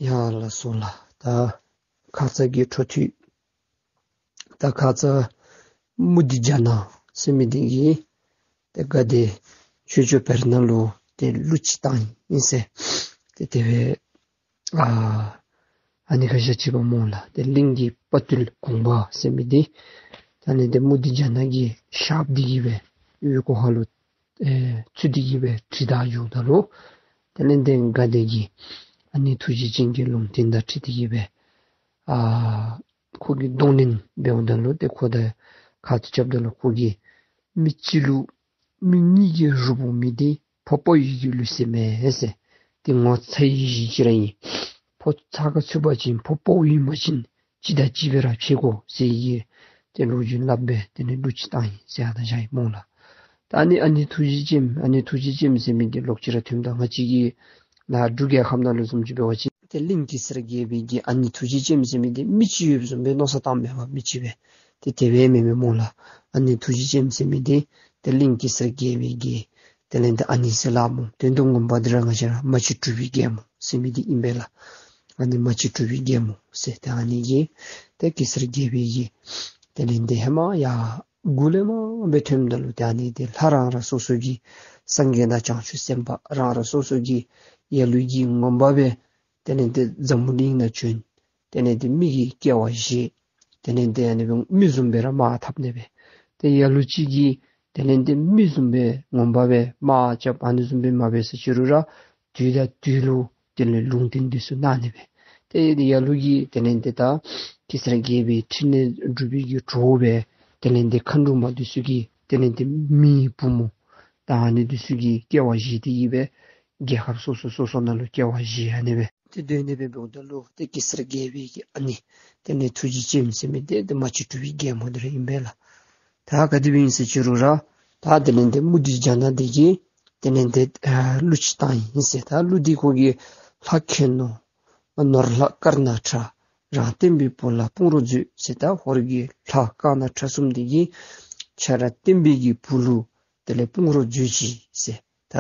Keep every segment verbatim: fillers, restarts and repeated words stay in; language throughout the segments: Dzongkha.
ཡ་ལགས་སོ་ལགས། ད་ཁ་ཙ་གི་འཕྲོ་མཐུད། ད་ཁ་ཙ་མུ་སྟེགས་ཇ་ནག་ཟེར་མི་འདི་གིས་ཏེ་དགའ་བདེ་ཆོས་སྤྱོད་འབད་ནི་ལུ་ཏེ་གླུ་ཅིག་བཏང་ཡི་ཟེར། ཏེ་དེ་སྦེ་ཨ་ཨ་ནི་ཁ་ཤས་ཅིག་འབད་སྨོ་ལགས། ཏེ་གླིང་གི་དཔའ་བརྟུལ་གོང་པ་ཟེར་མི་འདི་ད་ཨ་ནི་ཏེ་མུ་སྟེགས་ཇ་ནག་གི་ཞབས་འདི་གིས་སྦེ་ཡུལ་གོ་ཧ་ལུ་ཨེ་ཚུ་འདི་གིས་སྦེ་ཁྲིད་ད་འགྱོཝ་ད་ལུ་དེ་ལས་ཏེ་དགའ་བདེ་གིས་ཨ་ནི་ཐུགས་རྗེ་ཅན་གྱི་ལུང་བསྟན་དང་འཁྲིལ་ཏེ་གིས་སྦེ་ཨ་ཁོ་གིས་གདོང་ལེན་འབདཝ་ད་ལུ་ཏེ་ཁོ་དང་ཁ་ཐུག་རྐྱབ་ད་ལུ་ཁོ་གིས་མི་གཅིག་ལུ་མི་གཉིས་ཀྱི་རུ་བུ་མི་འདི་ཕོ་དཔའ་བོའི་གི་ལུགས་སྲོལ་མེན་ཟེར། ཏེ་ངོ་ཚ་ཡི་གཞི་ཅིག་ར་ཨིན། ཕོ་ཚ་ཁ་ཚུད་པ་ཅིན་ཕོ་དཔའ་བོ་ཨིན་པ་ཅིན་གཅིག་དང་གཅིག་སྦེ་ར་ཕྱད་དགོ་ཟེར་གི་ཏེ་ལོ་རྒྱུས་སླབ་སྦེ་དེ་ལས་གླུ་ཅིག་བཏང་ཡི་ཟེར་ཨ་ད་བཞག་ཡི་སྨོ་ལགས། ད་ཨ་ནི་ཨ་ནེ་ཐུགས་རྗེ་ཅནམ་ཨ་ནེ་ཐུགས་རྗེ་ཅནམ་ཟེར་མི་འདི་ལོག་ཅི་ར་ཐོནམ་ད་ང་བཅས་ཀྱི་ནཱ་འབྲུག་རྒྱལ་ཁབ་ནང་ལུ་བཟུམ་ཅིག་འབད་བ་ཅིན་ཏེ་གླིང་གེ་སར་རྒྱལ་པོའི་གི་ཨ་ནེ་ཐུགས་རྗེ་ཅནམ་ཟེར་མི་འདི་མི་ཅིག་ཡོདཔ་བཟུམ་སྦེ་མནོ་བསམ་བཏངམ་མས་པ། མི་ཅིག་སྦེ་ཏེ་དེ་སྦེ་མེན་མས་སྨོ་ལགས། ཨ་ནེ་ཐུགས་རྗེ་ཅནམ་ཟེར་མི་འདི་ཏེ་གླིང་གེ་སར་རྒྱལ་པོའི་གི་དེ་ལས་ཏེ་ཨ་ནེ་ཟེར་སླབ་སྨོ། དོན་དུ་ངོ་མ་འདི་ར་ང་བཅས་ར་མ་གཅིག་གྲུབ་པའི་རྒྱལ་མོ་ཟེར་མི་འདི་ཨིན་པས་ལགས། ཨ་ནེ་མ་གཅིག་གྲུབ་པའི་རྒྱལ་མོ་ཟེར་ཏེ་ཨ་ནི་གིས་ཏེ་གེ་སར་རྒྱལ་པོའི་གི་དེ་ལས་ཏེ་ཧེ་མ་ཡར་མགུ་ལས་མར་སྦེ་ཐོནམ་ད་ལུ་ཏེ་ཨ་ནི་ཏེ་ལྷ་རང་རང་སོ་སོ་གི་སངས་རྒྱས་དང་བྱང་ཆུབ་སེམས་དཔའ་རང་རང་སོ་སོ་གི་ལ་ལུ་གི་ངོ་མ་སྦེ་དེ་ལས་ཏེ་འཛམ་བུ་གླིང་ནང་བྱོན། དེ་ལས་ཏེ་མི་གི་སྐྱེ་བ་བཞེས། དེ་ལས་ཏེ་ཨ་ནི་སྦེ་མི་བཟུམ་སྦེ་ར་དམག་འཐབ་ནི་སྦེ། ཏེ་ལ་ལུ་ཅིག་གིས་དེ་ལས་ཏེ་མི་བཟུམ་སྦེ་ངོ་མ་སྦེ་དམག་རྐྱབ་ཨ་ནི་བཟུམ་སྦེ་མ་འབད་ཟེར་ཅི་རུང་ར་དུས་དང་དུས་ལུ་དེ་ལས་ལུང་བསྟན་འདི་ཚུ་གནང་ནི་སྦེ། ཏེ་ལ་ལུ་གིས་དེ་ལས་ཏེ་ད་གེ་སར་རྒྱལ་པོའི་ཕྲིན་ལས་སྒྲུབ་པའི་གི་གྲོགས་སྦེ་དེ་ལས་ཏེ་མཁའ་འགྲོ་མ་འདི་ཚུ་གི་དེ་ལས་ཏེ་མིའི་བུ་མོ་ད་ཨ་ནི་འདི་ཚུ་གི་སྐྱེ་བ་བཞེས་ཏེ་གིས་སྦེ་རྒྱལ་ཁབ་སོ་སོ་སོ་སོ་ནང་ལུ་སྐྱེ་བ་བཞེས་ཨ་ནི་སྦེ་ཏེ་སྡོད་ནི་སྦེ་འབདཝ་ད་ལུ་ཏེ་གེ་སར་རྒྱལ་པོའི་གི་ཨ་ནེ་དེ་ལས་ཐུགས་རྗེ་ཅནམ་ཟེར་མི་འདི་ཏེ་མ་གཅིག་གྲུབ་པའི་རྒྱལ་མོ་འདི་ར་ཨིན་པས་ལགས། ད་ག་དེ་སྦེ་ཨིན་ཟེར་ཅི་རུང་ར་ད་དེ་ལས་ཏེ་མུ་སྟེགས་ཇ་ནག་འདི་གིས་དེ་ལས་ཏེ་ཨ་གླུ་ཅིག་བཏང་ཡི་ཟེར། ད་གླུ་འདི་ཁོ་གིས་ལྷ་མཁྱེན་ནོ། ནོར་ལྷ་དཀར་ནག་ཁྲ། རང་བསྟན་པའི་བུ་ལ་དཔུང་རོགས་མཛོད་ཟེར། ད་ཧོར་གྱི་ལྷ་དཀར་ནག་ཁྲ་གསུམ་འདི་གིས་ཁྱེད་ར་བསྟན་པའི་གི་བུ་ལུ་དེ་ལས་དཔུང་རོགས་མཛོད་ཅིག་ཟེར། ད་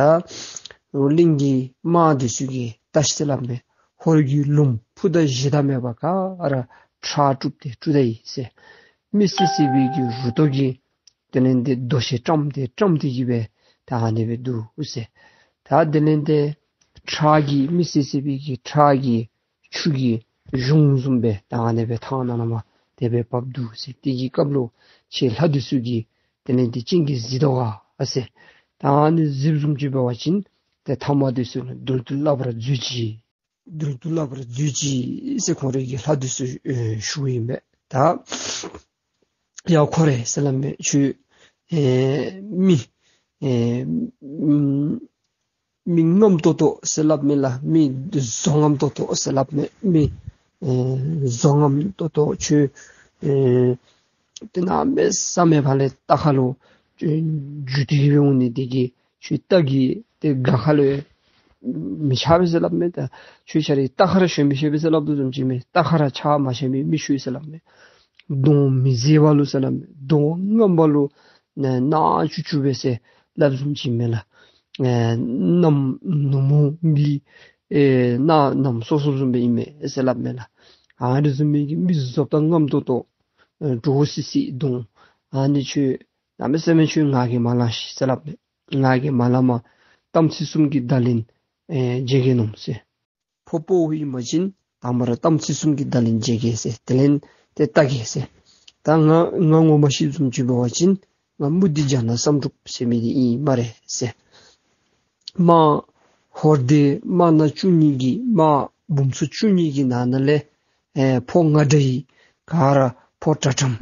རུང་གླིང་གི་དམག་འདི་ཚུ་གིས་ལྟ་ཤིག་ཟེར་སླབ་མས། ཧོར་གྱི་ལུངམ་ཕུ་དང་གཞི་དང་མེད་པར་ག་ར་ཁྲག་དཀྲུགས་ཏེ་དཀྲུགས་ད་ཡི་ཟེར། མི་སེར་སེར་པོའི་གི་རུ་ཏོ་གིས་དེ་ལས་ཏེ་རྡོ་ཤལ་བཀྲམ་སྟེ་བཀྲམ་སྟེ་གིས་སྦེ་ད་ཨ་ནི་སྦེ་འདུག་ཟེར། ད་དེ་ལས་ཏེ་ཁྲག་གི་མི་སེར་སེར་པོའི་གི་ཁྲག་གི་ཆུ་གི་གཞུང་བཟུམ་སྦེ་ད་ཨ་ནི་སྦེ་ཐང་ནང་ན་མར་དེ་སྦེ་བབས་འདུག་ཟེར། དེ་གི་སྐབས་ལུ་ཁྱེད་ལྷ་འདི་ཚུ་གིས་དེ་ལས་ཏེ་སྤྱན་གྱིས་གཟིགས་དོ་ག་ཨ་ཟེར། ད་ཨ་ནི་གཟིགསཔ་བཟུམ་ཅིག་འབད་བ་ཅིན་ཏེ་མཐའ་མ་འདི་ཚུ་ལུ་རྡུལ་དུ་བརླག་པར་མཛོད་ཅིག། རྡུལ་དུ་བརླག་པར་མཛོད་ཅིག་ཟེར་ཁོང་རའི་གི་ལྷ་འདི་ཚུ་ཨེ་ཞུཝ་ཨིན་པས། ད་ཡ་ཁོ་རེ་ཟེར་སླབ་མས། ཁྱོད་ཨེ་མི་ཨེ་མི་རྔམ་ཏོག་ཏོ་ཟེར་སླབ་མས་ལགས། མི་བཟོ་རྔམ་ཏོག་ཏོ་ཟེར་སླབ་མས། མི་ཨེ་བཟོ་རྔམ་ཏོག་ཏོ་ཁྱོད་ཨེ་ཏེ་གནམ་མེད་ས་མེད་ཕར་ལས་རྟ་ཁ་ལུ་རྒྱུག་སྟེ་གིས་འོང་ནི་འདི་གིས་ཁྱོད་རྟ་གི་ཏེ་སྒ་ཁ་ལུ་མི་ཆགས་པས་ཟེར་སླབ་མས། ད་ཁྱོད་ཁྱོད་རའི་རྟ་ཁར་ཞོན་མི་ཤེས་པས་ཟེར་སླབ་དོ་བཟུམ་ཅིག་མས། རྟ་ཁར་ཆགས་མ་ཤེས་མི་མི་ཁྱོད་ཟེར་སླབ་མས། གདོང་མི་མཛེས་པ་ལུ་ཟེར་སླབ་མས། གདོང་རྔམ་པ་ལུ་ནཱ་ནག་ཅུག་ཅུ་སྦེ་ཟེར་སླབ་བཟུམ་ཅིག་མས་ལགས། ཨེ་གནམ་ནུབ་མོ་གི་ཨེ་གནམ་སྲོ་སྲོ་བཟུམ་སྦེ་ཨིན་མས་ཟེར་སླབ་མས་ལགས། ཨ་ནི་བཟུམ་མའི་གི་མི་བཟོ་ལྟ་རྔམ་ཏོག་ཏོ་ཨེ་འདྲོག་སི་སི་གདོང་ཨ་ནི་ཁྱོད་གནམ་མེད་ས་མེད་ཁྱོད་ང་གིས་མ་ལང་ཤིག་ཟེར་སླབ་མས། ང་གིས་མ་ལངམ་དམ་ཚིག་གསུམ་གྱི་བརྡ་ལན་ཨེ་འཇལ་གེ་མནོཝ་ཟེར། ཕོ་དཔའ་བོ་ཨིན་པ་ཅིན་དང་པ་ར་དམ་ཚིག་གསུམ་གྱི་བརྡ་ལན་འཇལ་གེ་ཟེར། དེ་ལས་ཏེ་བལྟ་གེ་ཟེར། ད་ང་ང་ངོ་མ་ཤེསཔ་བཟུམ་ཅིག་འབད་བ་ཅིན་ང་མུ་སྟེགས་ཇ་ནག་བསམ་གྲུབ་ཟེར་མི་འདི་ཨིན་སྨ་རེ་ཟེར། དམག་ཧོར་སྡེ་དམག་སྣ་བཅུ་གཉིས་ཀྱི་དམག་འབུམ་ཚོ་བཅུ་གཉིས་ཀྱི་ནང་ན་ལས་ཨེ་ཕོ་ང་དྲག་ཡི། ག་ར་ཕོ་དྲག་ཁྲམ་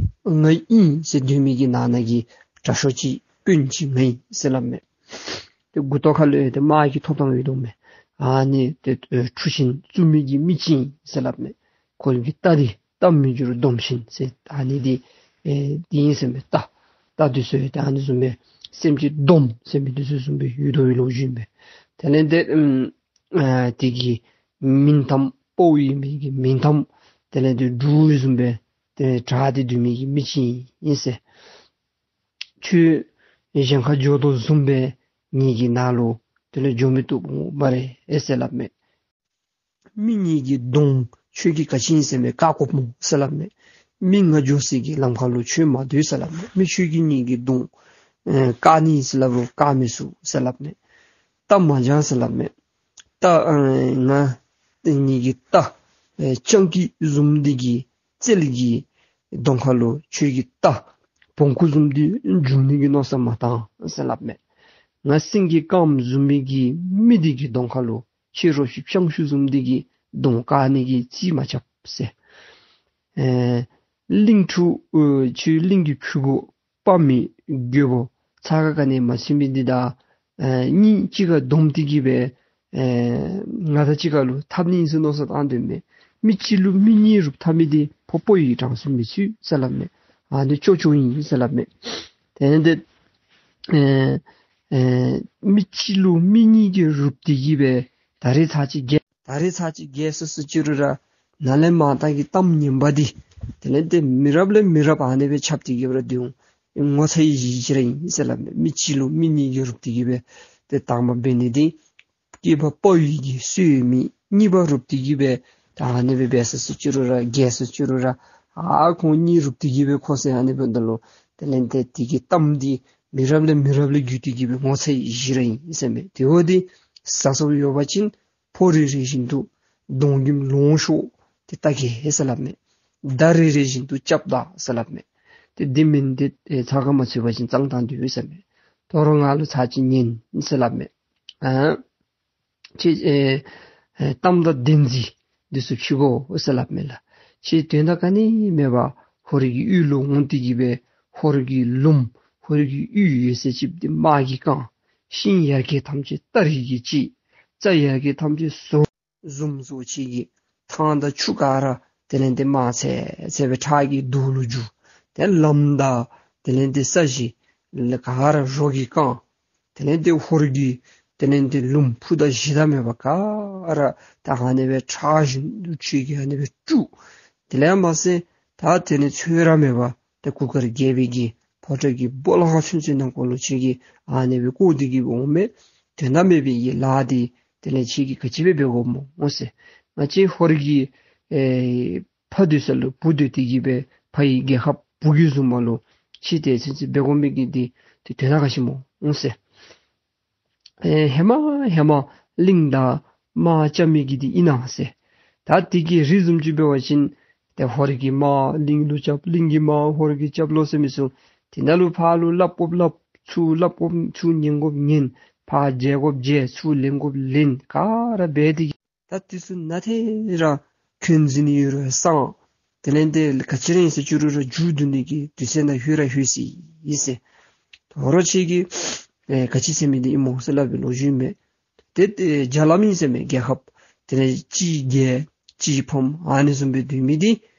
ང་ཨིན་ཟེར་སྡོད་མི་གི་ནང་ན་གི་དྲག་ཤོས་ཅིག་དཔོན་ཅིག་ང་ཨིན་ཟེར་སླབ་མས། ཏེ་མགུ་ཏོ་ཁ་ལུ་ཡང་ཏེ་དམག་གི་ཐོབ་ཐངས་ཡོད་དོ་མས། ཨ་ནི་ཏེ་ཨེ་འཁྲུ་ཤིང་བཙུགས་མི་གི་མི་ཅིག་ཨིན་ཟེར་སླབ་མས། ཁོ་གི་རྟ་འདི་རྟ་མི་འགྱུར་སྡོམ་ཤིང་ཟེར། ཨ་ནི་འདི་ཨེ་འདི་ཨིན་ཟེར་མས། རྟ་རྟ་འདི་ཚུ་ཡང་ཏེ་ཨ་ནི་བཟུམ་སྦེ་སེམས་ཅན་སྡོམ་ཟེར་མི་འདི་ཚུ་བཟུམ་སྦེ་ཡོད་དོ་ཡོདཔ་ལོ་རྒྱུས་ཨིན་པས། དེ་ལས་ཏེ་ཨམ་ཨ་དེ་གི་མིང་གཏམ་དཔའ་བོ་ཨིན་མི་གི་མིང་གཏམ་དེ་ལས་ཏེ་འབྲུག་བཟུམ་སྦེ་ཏེ་དྲག་སྟེ་སྡོད་མི་གི་མི་ཅིག་ཨིན་ཟེར། ཁྱོད་གཞན་ཁར་འགྱོ་དོ་བཟུམ་སྦེ་ངེ་གི་ནང་ལུ་དེ་ལས་འགྱོ་མི་བཏུབ་འོང་སྨ་རེ་ཨེ་ཟེར་སླབ་མས། མི་ངེ་གི་གདོང་ཁྱོད་ཀྱིས་ག་ཅི་ཨིན་ཟེར་མས་བཀག་དགོཔ་སྨོ་ཟེར་སླབ་མས། མི་ང་འགྱོ་སའི་གི་ལམ་ཁ་ལུ་ཁྱོད་མ་སྡོད་ཟེར་སླབ་མས། མི་ཁྱོད་ཀྱིས་ངེ་གི་གདོང་ཨེ་བཀག་ནི་ཟེར་སླབ་རུང་བཀག་མི་ཚུགས་ཟེར་སླབ་མས། རྟ་མ་བྱང་ཟེར་སླབ་མས། རྟ་ཨེ་ང་ངེ་གི་རྟ་ཨེ་སྤྱང་ཀི་བཟུམ་འདི་གི་རྩལ་གྱི་གདོང་ཁ་ལུ་ཁྱོད་ཀྱི་རྟ་བོང་ཀུ་བཟུམ་འདི་འཇུ་ནི་གི་མནོ་བསམ་མ་བཏང་ཟེར་སླབ་མས། ང་སེང་གེ་དཀརམོ་བཟུམ་མའི་གི་མི་འདི་གི་གདོང་ཁ་ལུ་ཁྱོད་རོ་ཁྱི་སྤྱང་ཤུ་བཟུམ་འདི་གི་གདོང་བཀག་ནི་གི་རྩིས་མ་རྐྱབ་ཟེར། ཨེ་གླིང་ཕྲུག་ཨེ་ཁྱོད་གླིང་གི་ཕྲུ་གུ་དཔའ་མི་རྒོད་པོ་ཚ་ཁ་ག་ནི་མ་ཚུད་མི་འདི་དང་ཨེ་གཉིས་གཅིག་ཁར་བསྡོམས་ཏེ་གི་སྦེ་ཨེ་ང་དང་གཅིག་ཁར་ལུ་འཐབ་ནི་ཨིན་ཟེར་མནོ་བསམ་བཏང་དོ་མས། མི་གཅིག་ལུ་མི་གཉིས་རུབ་འཐབ་མི་འདི་ཕོ་ཕོ་ཡི་གྲངས་སུ་མི་ཚུད་ཟེར་སླབ་མས། ཨ་ནི་ཅོ་ཅོ་ཨིན་ཟེར་སླབ་མས། དེ་ལས་ཏེ་ཨེ་ཨེ་མི་གཅིག་ལུ་མི་གཉིས་ཀྱིས་རུབ་སྟེ་གི་སྦེ་ད་རེས་ཚར་གཅིག་རྒྱལ་ད་རེས་ཚར་གཅིག་རྒྱལ་སོ་སོ་ཅི་རུང་ར་ནཱ་ལས་མར་ད་གི་གཏམ་ངན་པ་འདི་དེ་ལས་ཏེ་མི་རབས་ལས་མི་རབས་ཨ་ནི་སྦེ་ཁྱབ་སྟེ་གི་སྦེ་ར་སྡོད་འོང་། ངོ་ཚ་ཡི་གཞི་ཅིག་ར་ཨིན་ཟེར་སླབ་མས། མི་གཅིག་ལུ་མི་གཉིས་ཀྱིས་རུབ་སྟེ་གི་སྦེ་ཏེ་དང་པ་འབད་ནི་འདི་སྐྱེས་པ་དཔའ་བོའི་གི་སྲོལ་ཡོད་མི། གཉིས་པ་རུབ་སྟེ་གི་སྦེ་ད་ཨ་ནི་སྦེ་འབད་སོ་སོ་ཅི་རུང་ར་རྒྱལ་སོ་ཅི་རུང་ར་ཨ་ཁོང་གཉིས་རུབ་སྟེ་གི་སྦེ་ཁོ་ཟེར་ཨ་ནི་སྦེ་འདུག་ལོ། དེ་ལས་ཏེ་དེ་གི་གཏམ་འདི་མི་རབས་ལས་མི་རབས་ལུ་བརྒྱུད་དེ་གི་སྦེ་ངོ་ཚ་ཡི་གཞི་ར་ཨིན་ཟེར་མས། དེ་འོ་འདི་ཟ་སོ་ཡོད་པ་ཅིན་ཕོ་རེ་རེ་བཞིན་དུ་གདོང་གི་ལོང་ཤོག་ཏེ་ལྟ་གེ་ཟེར་སླབ་མས། མདའ་རེ་རེ་བཞིན་དུ་རྐྱབ་ད་ཟེར་སླབ་མས། ཏེ་འདི་མིན་ཏེ་ཨེ་ཚ་ཁ་མ་ཚུད་པ་ཅིན་གཙང་བཏང་དོ་ཟེར་མས། དོ་རུང་ང་ལུ་ཚར་གཅིག་ཉན་ཟེར་སླབ་མས། ཨ་ཁྱེད་ཨེ་ཨེ་གཏམ་དང་བདེན་རྫུན་འདི་ཚུ་ཕྱེ་དགོ་ཟེར་སླབ་མས་ལགས། ཁྱེད་དོན་དག་ག་ནི་མེད་པར་ཧོར་གྱི་ཡུལ་ལུ་འོང་སྟེ་གི་སྦེ་ཧོར་གྱི་ལུངམ་ཧོར་གྱི་ཡུལ་ཡོད་ཚད་ཅིག་འདི་དམག་གིས་བཀང་། ཤིང་ཡར་གྱི་ཐམས་ཅད་སྟ་རེ་གིས་བཅད། རྩྭ་ཡར་གྱི་ཐམས་ཅད་ཟོར་བཟུམ་བཟོ་ཅིག་གི་ཐང་དང་ཆུ་ག་ར་དེ་ལས་ཏེ་དམར་ཚེར་ཚེར་སྦེ་ཁྲག་གི་རྡོ་ལུ་འགྱུར། ཏེ་ལམ་དང་དེ་ལས་ཏེ་ས་གཞི་ལ་ག་ར་རོ་གིས་བཀང་། དེ་ལས་ཏེ་ཧོར་གྱི་དེ་ལས་ཏེ་ལུངམ་ཕུ་དང་གཞི་དང་མེད་པར་ག་ར་ད་ཨ་ནི་སྦེ་ཁྲག་བཞིན་དུ་ཆུ་གིས་ཨ་ནི་སྦེ་བཀྲུ། དེ་ལས་མ་ཚད་ད་དེ་ནི་ཚོད་ར་མེད་པར་ཏེ་གུར་དཀར་རྒྱལ་པོའི་གི་ཕོ་བྲང་གི་སྦོ་ལོགས་ཚུན་ཚོད་ནང་འཁོད་ལུ་ཁྱེད་ཀྱིས་ཨ་ནི་སྦེ་བཀོ་སྟེ་གི་འོང་མས། དོན་དག་མེད་པའི་གི་ལཱ་འདི་དེ་ལས་ཁྱེད་ཀྱིས་ག་ཅི་སྦེ་འབད་དགོཔ་སྨོ་ཟེར། ང་བཅས་ཧོར་གྱི་ཨེ་ཕ་སྡོད་ས་ལུ་བུ་སྡོད་དེ་གི་སྦེ་ཕ་ཡི་རྒྱལ་ཁབ་བུ་གིས་བཟུང་མ་ལུ་ཁྱེད་དེ་ཚུན་ཚོད་འབད་དགོ་མི་གི་འདི་དེ་དོན་དག་ག་ཅི་སྨོ་ཟེར། ཨེ་ཧེ་མ་ཧེ་མ་གླིང་དང་དམག་རྐྱབ་མི་གི་འདི་ཨིན་ན་ཟེར། ད་དེ་གི་རིགས་བཟུམ་ཅིག་འབད་བ་ཅིན་ཏེ་ཧོར་གྱི་དམག་གླིང་ལུ་རྐྱབ། གླིང་གི་དམག་ཧོར་གྱིས་རྐྱབ་ལོ་ཟེར་མི་ཚུ་དེ་ནང་ལུ་ཕར་ལུ་སླབ་དགོཔ་སླབ། ཚུར་སླབ་དགོཔ་ཚུར་ཉན་དགོཔ་ཉན། ཕར་བརྗེ་དགོཔ་བརྗེ། ཚུར་ལེན་དགོཔ་ལེན། ག་ར་འབད་དེ་གི་ད་དེ་ཚུ་ནང་ཏེ་ར་འཁོན་འཛིན་ཡོད་རུང་སངས། དེ་ལས་ཏེ་ག་ཅི་ར་ཨིན་ཟེར་ཅི་རུང་ར་མཇུག་བསྡུ་ནི་གི་དུས་ཚོད་ནང་ལྷོད་ར་ལྷོད་སོ་ཡི་ཟེར། དོ་རུང་ཁྱེད་ཀྱིས་ཨེ་ག་ཅི་ཟེར་མི་འདི་ཨིན་སྨོ་ཟེར་སླབ་པའི་ལོ་རྒྱུས་མས། ཏེ་ཏེ་རྒྱ་ལམ་ཨིན་ཟེར་མས། རྒྱལ་ཁབ་དེ་ལས་གཅིག་རྒྱལ་གཅིག་ཕམ་ཨ་ནི་བཟུམ་སྦེ་སྡོད་མི་འདི་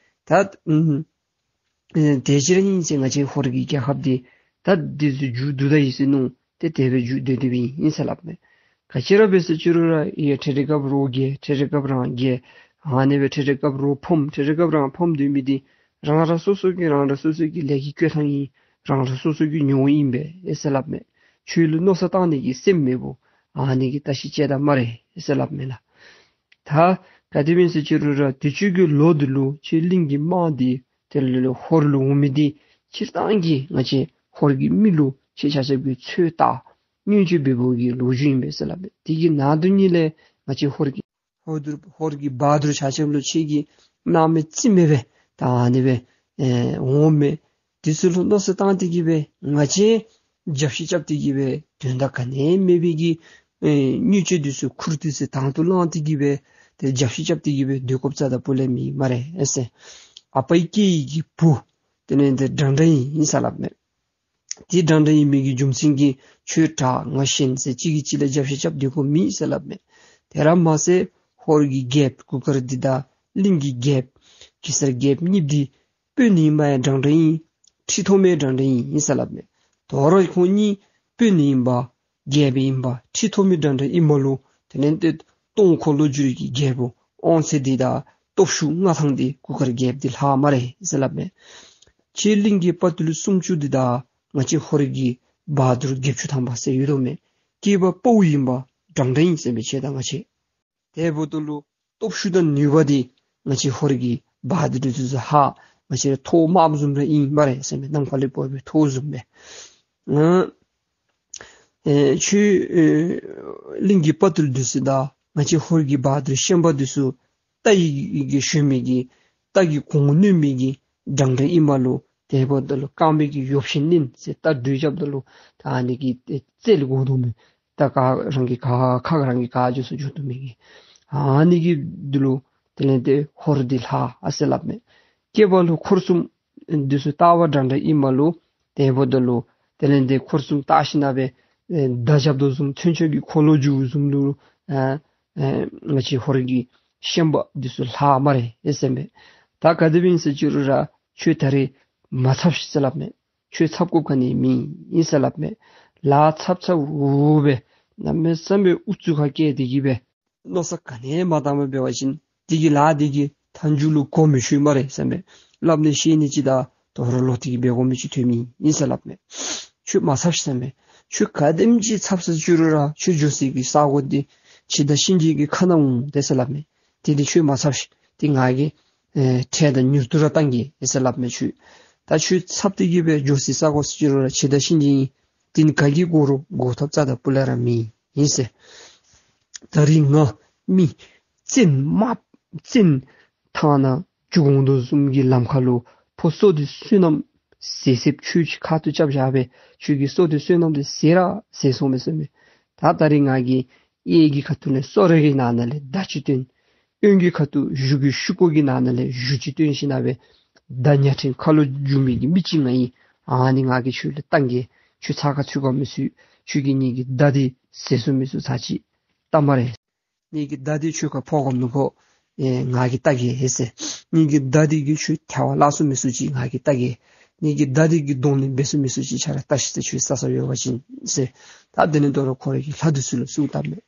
ད་ཨུམ་ཨེ་དེ་ཅིག་ར་ཨིན་ཟེར། ང་བཅས་ཧོར་གྱི་རྒྱལ་ཁབ་འདི་ད་འདི་ཚུ་མཇུག་བསྡུ་ད་ཡི་ཟེར་མནོ་སྟེ་དེ་སྦེ་མཇུག་བསྡུ་སྡོདཔ་ཨིན་ཟེར་སླབ་མས། ག་ཅི་ར་འབད་ཟེར་ཅི་རུང་ར་ཡ་འཕྲལ་འཕྲལ་སྐབས་རོགས་རྒྱལ་འཕྲལ་འཕྲལ་སྐབས་རང་རྒྱལ། ཨ་ནི་སྦེ་འཕྲལ་འཕྲལ་སྐབས་རོགས་ཕམ་འཕྲལ་འཕྲལ་སྐབས་རང་ཕམ་སྡོད་མི་འདི་རང་རང་སོ་སོ་གི་རང་རང་སོ་སོ་གི་ལས་ཀྱི་བསྐོས་ཐང་ཨིན། རང་རང་སོ་སོ་གི་མྱོང་ཨིན་པས་ཨེ་ཟེར་སླབ་མས། ཁྱོད་ལུ་མནོ་བསམ་བཏང་ནི་གི་སེམས་མེད་པོ་ཨ་ནི་གིས་བརྟག་ཞིབ་དཔྱད་ད་སྨ་རེ་ཨེ་ཟེར་སླབ་མས་ལགས། ད་ག་དེ་སྦེ་ཨིན་ཟེར་ཅི་རུང་ར་དུས་ཅི་གི་ལོ་འདི་ལུ་ཁྱེད་གླིང་གི་དམག་འདི་དེ་ལུ་ལུ་ཧོར་ལུ་འོང་མི་འདི་སྤྱིར་བཏང་གི་ང་བཅས་ཧོར་གྱི་མི་ལུ་ཁྱེད་ཆ་ཁྱབ་ཀྱིས་ཚོད་བལྟ་བརྙས་བཅོས་འབད་བའི་གི་ལོ་རྒྱུས་ཨིན་པས་ཟེར་སླབ་མས། དེ་གི་ནང་དོན་ཉིད་ལས་ང་བཅས་ཧོར་གྱི་ཧོར་དུ་ཧོར་གྱི་བ་དུར་ཆ་ཁྱབ་ལུ་ཁྱེད་ཀྱིས་སྣང་མེད་རྩིས་མེད་སྦེ་ད་ཨ་ནི་སྦེ་ཨེ་འོང་མས། དེ་ཚུ་ལུ་མནོ་བསམ་བཏང་སྟེ་གི་སྦེ་ང་བཅས་རྒྱབ་བཤིག་རྐྱབ་སྟེ་གི་སྦེ་དོན་དག་ག་ནི་མེད་པའི་གི་ཨེ་བརྙས་བཅོས་འདི་ཚུ་ཁུར་ཏེ་ཟེར་དང་དུ་བླངས་ཏེ་གི་སྦེ་ཏེ་རྒྱབ་བཤིག་རྐྱབ་སྟེ་གི་སྦེ་སྡོད་དགོཔ་རྩ་དང་སྤུ་ལས་མེད་སྨ་རེ་ཨེ་ཟེར། ཨ་པའི་སྐྱེ་ཡི་གི་བུ་དེ་ལས་ཏེ་འདྲན་འདྲ་ཨིན་ཟེར་སླབ་མས། དེ་འདྲན་འདྲ་ཨིན་མི་གི་རྒྱུ་མཚན་གྱིས་ཁྱོད་དྲག་ང་ཞན་ཟེར་གཅིག་གིས་གཅིག་ལུ་རྒྱབ་བཤིག་རྐྱབ་སྡོད་དགོཔ་མེད་ཟེར་སླབ་མས། དེ་ར་མ་ཚད་ཧོར་གྱི་རྒྱལཔོ་གུར་དཀར་འདི་དང་གླིང་གི་རྒྱལཔོ་གེ་སར་རྒྱལཔོ་གཉིས་འདི་དཔོན་ཨིན་པ་ཡང་འདྲན་འདྲ་ཨིན། ཁྲི་ཐོག་མའི་འདྲན་འདྲ་ཨིན་ཟེར་སླབ་མས། དོ་རུང་ཁོང་གཉིས་དཔོན་ཨིན་པ་རྒྱལཔོ་ཨིན་པ་ཁྲི་ཐོག་མའི་འདྲན་འདྲ་ཨིན་མ་ལུ་དེ་ལས་ཏེ་སྟོང་འཁོར་ལོ་བསྒྱུར་གྱི་རྒྱལ་པོ་དབང་ཚད་འདི་དང་སྟོབས་ཤུགས་མངའ་ཐང་འདི་གུར་དཀར་རྒྱལཔོ་འདི་ལྷག་སྨ་རེ་ཟེར་སླབ་མས། ཁྱེད་གླིང་གི་དཔའ་རྟུལ་སུམ་ཅུ་འདི་དང་ང་བཅས་ཧོར་གྱི་བ་དུར་བརྒྱད་ཅུ་ཐམ་པ་ཟེར་ཡོད་དོ་མས། སྐྱེས་པ་དཔའ་བོ་ཨིན་པ་འདྲན་འདྲ་ཨིན་ཟེར་མས་ཁྱེད་དང་ང་བཅས། དེ་འབདཝ་ད་ལུ་ སྟོབས་ཤུགས་དང་ནུས་པ་འདི་ང་བཅས་ཧོར་གྱི་བ་དུར་འདི་ཚུ་ཧ་ང་བཅས་ར་ཐོག་དམརཔོ་བཟུམ་ར་ཨིན་སྨ་རེ་ཟེར་མས། ནམ་མཁའ་ལས་བབས་པའི་ཐོག་བཟུམ་སྦེ། ཨ་ཨེ་ཁྱོད་ཨེ་གླིང་གི་དཔའ་ཐུལ་འདི་ཚུ་དང་ང་བཅས་ཧོར་གྱི་བ་དུར་ཤན་པ་འདི་ཚུ་རྟ་ཡི་གི་ཞོན་མི་གི་རྟ་གི་གོང་བུ་བསྣུན་མི་གི་འདྲན་འདྲ་ཨིནམ་ལུ་དེ་འབདཝ་ད་ལུ་རྐངམ་གི་ཡོབ་ཤིང་ནིན་ཟེར་རྟ་འགྲོས་རྐྱབ་ད་ལུ་ད་ཨ་ནི་གི་རྩལ་གོ་དོ་མས། ད་ག་རང་གིས་ག་ཁ་རང་གིས་ག་འགྱོ་སུ་འགྱོ་དོ་མི་གི་ཨ་ནི་གི་འདི་ལུ་དེ་ལས་ཏེ་ཧོར་འདི་ལྷག་ཨ་ཟེར་སླབ་མས། སྐྱེས་པ་ལུ་འཁོར་གསུམ་འདི་ཚུ་ལྟ་བ་འདྲན་འདྲ་ཨིནམ་ལུ་དེ་འབདཝ་ད་ལུ་དེ་ལས་ཏེ་འཁོར་གསུམ་བལྟ་ཞིན་ན་སྦེ་ཨེ་མདའ་རྐྱབ་དོ་བཟུམ་མཚོན་ཆ་གི་འཁོར་ལོ་རྒྱུག་བཟུམ་ལུ་ཨ་ཨེ་ང་བཅས་ཧོར་གྱི་ཤན་པ་འདི་ཚུ་ལྷག་སྨ་རེ་ཨེ་ཟེར་མས། ད་ག་དེ་སྦེ་ཨིན་ཟེར་ཅི་རུང་ར་ཁྱོད་ད་རེས་མ་འཚབ་ཤིག་ཟེར་སླབ་མས། ཁྱོད་འཚབ་དགོཔ་ག་ནི་མེད་ཨིན་ཟེར་སླབ་མས། ལཱ་འཚབ་འཚབ་འུ་སྦེ་གནམ་མེད་ས་མེད་ཨུ་ཚུགས་ཁ་བཀལ་ཏེ་གི་སྦེ་མནོ་བསམ་ག་ནི་མ་བཏང་མི་འབད་བ་ཅིན་དེ་གི་ལཱ་དེ་གི་མཐའ་མཇུག་ལུ་གོ་མི་ཆོད་སྨ་རེ་ཟེར་མས། སླབ་ནི་ཤེས་ནི་ཅིག་དང་དོ་རུང་ལོག་སྟེ་གི་འབད་དགོ་མི་ཅིག་ཐོན་མི་ཨིན་ཟེར་སླབ་མས། ཁྱོད་མ་འཚབ་ཤིག་ཟེར་མས། ཁྱོད་ག་དེམ་ཅིག་འཚབ་ཟེར་ཅི་རུང་ར་ཁྱོད་འགྱོ་སའི་གི་ས་གོ་འདི་འཆི་བདག་གཤིན་རྗེ་གི་ཁ་ནང་འོང་དེས་ཟེར་སླབ་མས། དེ་འདི་ཁྱོད་མ་འཚབ་ཤིག། དེ་ང་གིས་ཨེ་འཕྲལ་དང་མྱུར་དུ་ར་བཏང་གེ་ཨེ་ཟེར་སླབ་མས། ཁྱོད་ད་ཁྱོད་འཚབ་སྟེ་གི་སྦེ་འགྱོ་སའི་ས་གོ་ཟེར་ཅི་རུང་ར་འཆི་བདག་གཤིན་རྗེ་ཨིན། དེ་ནི་ག་གིས་འགོག་རུང་འགོག་ཐབས་རྩ་དང་སྤུ་ལས་ར་མེད་ཨིན་ཟེར། ད་རིས་ང་མི་བཙན་དམག་བཙན་ཐང་ནང་རྒྱུག་འོང་དོ་བཟུམ་གྱི་ལམ་ཁ་ལུ་ཕོ་སྲོག་འདི་བསོད་ནམས་ཟད་ཟདཔ་ཁྱོད་ཀྱི་ཁ་ཐུག་རྐྱབ་བཞག་སྦེ་ཁྱོད་ཀྱི་སྲོག་འདི་བསོད་ནམས་འདི་ཟད་ར་ཟད་སོང་མས་ཟེར་མས། ད་ད་རིས་ང་གིས་གཡས་ཀྱི་ཁ་ཐུག་ལས་སོ་རེ་གི་ནང་ན་ལས་མདའ་ཅིག་བཏོན། གཡོན་གྱི་ཁ་ཐུག་གཞུ་གི་ཤུ་གུ་གི་ནང་ན་ལས་གཞུ་ཅིག་བཏོན་ཞིན་ན་སྦེ་མདའ་གཉའ་ཕྲན་ཁ་ལུ་རྒྱུག་མི་གི་མི་ཅིག་ང་ཨིན། ཨ་ནི་ང་གིས་ཁྱོད་ལུ་བཏང་གེ། ཁྱོད་ཚ་ཁ་ཚུད་དགོ་མི་ཚུད། ཁྱོད་ཀྱིས་ངེ་གི་མདའ་འདི་ཟད་སོང་མི་ཚུ་ཚར་ཅིག་བལྟ་སྨ་རེ། ངེ་གི་མདའ་འདི་ཁྱོད་ཁར་ཕོག་དགོ་མི་ཕོག། ཨེ་ང་གིས་བལྟ་གེ་ཨེ་ཟེར། ངེ་གི་མདའ་འདི་གིས་ཁྱོད་ཐལ་བར་བརླག་སོང་མི་ཚུ་ཅིག་ང་གིས་བལྟ་གེ། ངེ་གི་མདའ་འདི་གིས་གདོང་ལེན་འབད་སོང་མི་ཚུ་ཅིག་ཁྱོད་ར་བལྟ་ཤིག་ཟེར། ཁྱོད་ས་ས་ཡོད་པ་ཅིན་ཟེར། ད་དེ་ནི་དོ་རུང་ཁོ་རའི་གི་ལྷ་འདི་ཚུ་ལུ་གསུངས་བཏབ་མས།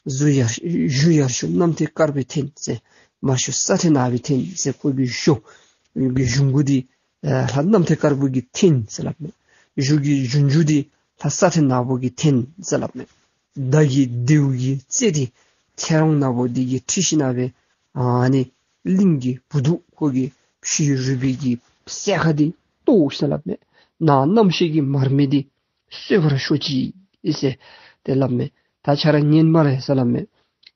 གཞུ་ཡར་གཞུ་ཡར་གཞུ་གནམ་ཐེ་དཀར་པོའི་འཐེན་ཟེར། མར་གཞུ་ས་འཐེན་ནག་པོའི་འཐེན་ཟེར། ཁོ་གི་གཞུ་གི་གཞུ་གུ་འདི་ཨེ་ལྷ་གནམ་ཐེ་དཀར་པོ་གི་འཐེན་ཟེར་སླབ་མས། གཞུ་གི་གཞུ་འཇུ་འདི་ལྷ་ས་འཐེན་ནག་པོ་གི་འཐེན་ཟེར་སླབ་མས། མདའ་གི་མདེའུ་གི་རྩེ་འདི་ཐེའུ་རང་ནག་པོ་འདི་གིས་འཁྲིད་ཞིན་ན་སྦེ་ཨ་ནི་གླིང་གི་བུ་སྡུག་ཁོ་གི་ཕྱི་རུས་པའི་གི་སྲས་ཁ་འདི་བཏོག་ཟེར་སླབ་མས། ནང་རྣམ་ཤེས་ཀྱི་མར་མེ་འདི་གསོད་པར་ཤོག་ཅིག་ཟེར་ཏེ་སླབ་མས། ད་ཁྱོད་ར་ཉན་སྨ་རེ་ཟེར་སླབ་མས།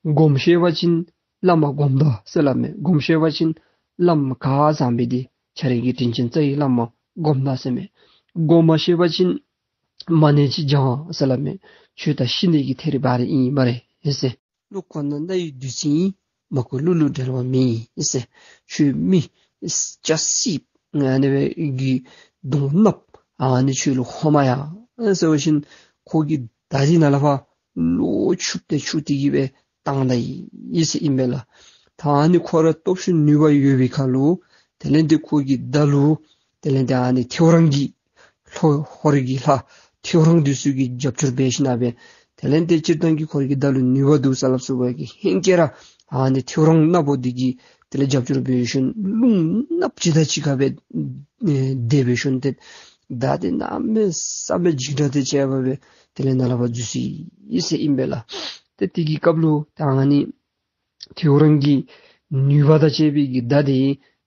སྒོམ་ཤེས་པ་ཅིན་བླ་མ་སྒོམ་བཟླ་ཟེར་སླབ་མས། སྒོམ་ཤེས་པ་ཅིན་བླ་མ་ག་བཟང་པོ་འདི་ཁྱོད་རའི་གི་དྲིན་ཅན་རྩ་བའི་བླ་མ་སྒོམ་བཟླ་ཟེར་མས། སྒོམ་མ་ཤེས་པ་ཅིན་མ་ཎི་ཅིག་བགྱང་ཟེར་སླབ་མས། ཁྱོད་ད་ཤི་ནི་གི་ཐད་རི་བ་རི་ཨིན་སྨ་རེ་ཨེ་ཟེར། ལུ་ཁོ་ན་ན་ཡི་དུས་ཚིགས་ཨིན། མ་ཁོ་ལུ་ལུ་འབྲལ་བ་མེད་ཨེ་ཟེར། ཁྱོད་མི་སྐྱ་སི་ཨ་ནི་སྦེ་གི་གདོང་ནགཔོ་ཨ་ནི་ཁྱོད་ལུ་ཧོ་མ་ཡ་ཨེ་ཟེར་བ་ཅིན་ཁོ་གི་མདའ་འདི་ནཱ་ལས་ཕར་ལོག་འཕྱུར་ཏེ་འཕྱུར་ཏེ་གི་སྦེ་བཏང་ད་ཡི་ཟེར་ཨིན་པས་ལགས། ད་ཨ་ནི་ཁོ་ར་སྟོབས་ཤུགས་ནུས་པ་ཡོད་པའི་ཁར་ལུ་དེ་ལས་འདི་ཁོ་གི་མདའ་ལུ་དེ་ལས་འདི་ཨ་ནི་ཐེའུ་རང་གི་ལྷོ་ཧོར་གྱི་ལྷ་ཐེའུ་རང་འདི་ཚུ་གིས་རྒྱབ་སྐྱོར་འབད་ཞིན་ན་སྦེ་དེ་ལས་འདི་སྤྱིར་བཏང་གི་ཁོ་ར་གི་མདའ་ལུ་ནུས་པ་འདུག་ཟེར་སླབ་སོང་བའི་གི་ཧེང་སྐལ་ར་ཨ་ནི་ཐེའུ་རང་ནག་པོ་འདི་གིས་དེ་ལས་རྒྱབ་སྐྱོར་འབད་ཞིནམ་རླུང་ནགཔོ་ཅིག་དང་གཅིག་ཁར་སྦེ་ཨེ་དེ་འབད་ཞིནམ་ཏེ་མདའ་འདི་གནམ་མེད་ས་མེད་འཇིགས་སྒྲ་དང་བཅས་པ་སྦེ་དེ་ལས་ནཱ་ལས་ཕར་འཛུལ་སོ་ཡི་ཟེར་ཨིན་པས་ལགས། ཏེ་དེ་གི་སྐབས་ལུ་ད་ཨ་ནི་ཐེའུ་རང་གི་ནུས་པ་དང་བཅས་པའི་གི་མདའ་འདི་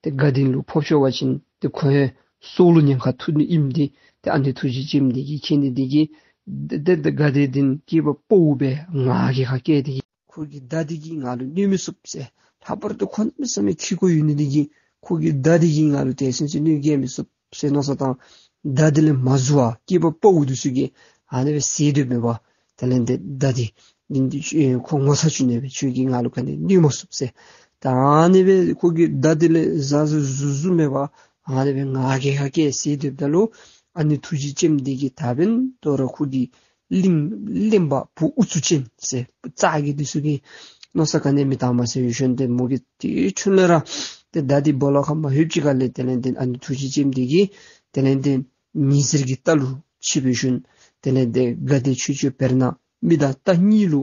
ཏེ་དགའ་ལྡན་ལུ་ཕོག་ཤོར་བ་ཅིན་ཏེ་ཁོ་ཡང་སྲོག་ལུ་ཉེན་ཁ་ཐུག་ནི་ཨིནམ་འདི་ཏེ་ཨ་ནེ་ཐུགས་རྗེ་ཅནམ་འདི་གིས་མཁྱེན་ནི་འདི་གིས་ཏེ་ཏེ་དགའ་ལྡན་འདི་སྐྱེས་པ་ཕོ་བོ་སྦེ་ང་རྒྱལ་ཁ་བསྐྱེད་དེ་གིས་ཁོ་གི་མདའ་འདི་གིས་ང་ལུ་གནོད་མི་ཚུགས་ཟེར། ལྷག་པར་དུ་ཁོ་གནམ་མེད་ས་མེད་ཁེ་ཀོ་ཡོད་ནི་འདི་གིས་ཁོ་གི་མདའ་འདི་གིས་ང་ལུ་ཏེ་སེམས་ཅན་གནོད་བསྐྱལ་མི་ཚུགས་ཟེར་མནོ་བསམ་བཏང་། མདའ་འདི་ལས་མ་འཛུལ་བར་སྐྱེས་པ་ཕོ་བོ་འདི་ཚུ་གིས་ཨ་ནི་སྦེ་བསད་སྡོདཔ་མེད་པར་དེ་ལས་འདི་མདའ་འདི་འདི་འདི་ཨེ་ཁོ་ངོ་ཚ་བཅུག་ནི་སྦེ་ཁྱོད་ཀྱིས་ང་ལུ་ག་ནི་གནོད་མ་ཚུགས་ཟེར། ད་ཨ་ནི་སྦེ་ཁོ་གི་མདའ་འདི་ལས་བཟའ་བཟའ་ཟུག་ཟུག་མེད་པར་ཨ་ནི་སྦེ་ང་རྒྱལ་ཁ་བསྐྱེད་བསད་སྡོདཔ་ད་ལུ་ཨ་ནེ་ཐུགས་རྗེ་ཅནམ་འདི་གིས་ད་འབདན་དོ་རུང་ཁོ་གི་གླིང་གླིང་པ་བུ་ཨུ་ཚུགས་ཅན་ཟེར་བུ་ཚ་གི་འདི་ཚུ་གིས་མནོ་བསམ་ག་ནི་མི་བཏང་མས་ཟེར་ཡོད་ཞིནམ་ཏེ་མོ་གིས་ཏེ་ཁྱོད་ལས་ར་ཏེ་མདའ་འདི་སྦོ་ལོགས་ཁར་མ་ལྷོདཔ་ཅིག་ཁ་ལས་དེ་ལས་འདི་ཨ་ནེ་ཐུགས་རྗེ་ཅནམ་འདི་གིས་དེ་ལས་འདི་ཉི་ཟེར་གྱི་རྟ་ལུ་ཆིབས་འབད་ཞིནམ་དེ་ལས་འདི་དགའ་ལྡན་ཆོས་སྐྱོང་བེར་ནག་མི་དང་རྟ་གཉིས་ལུ་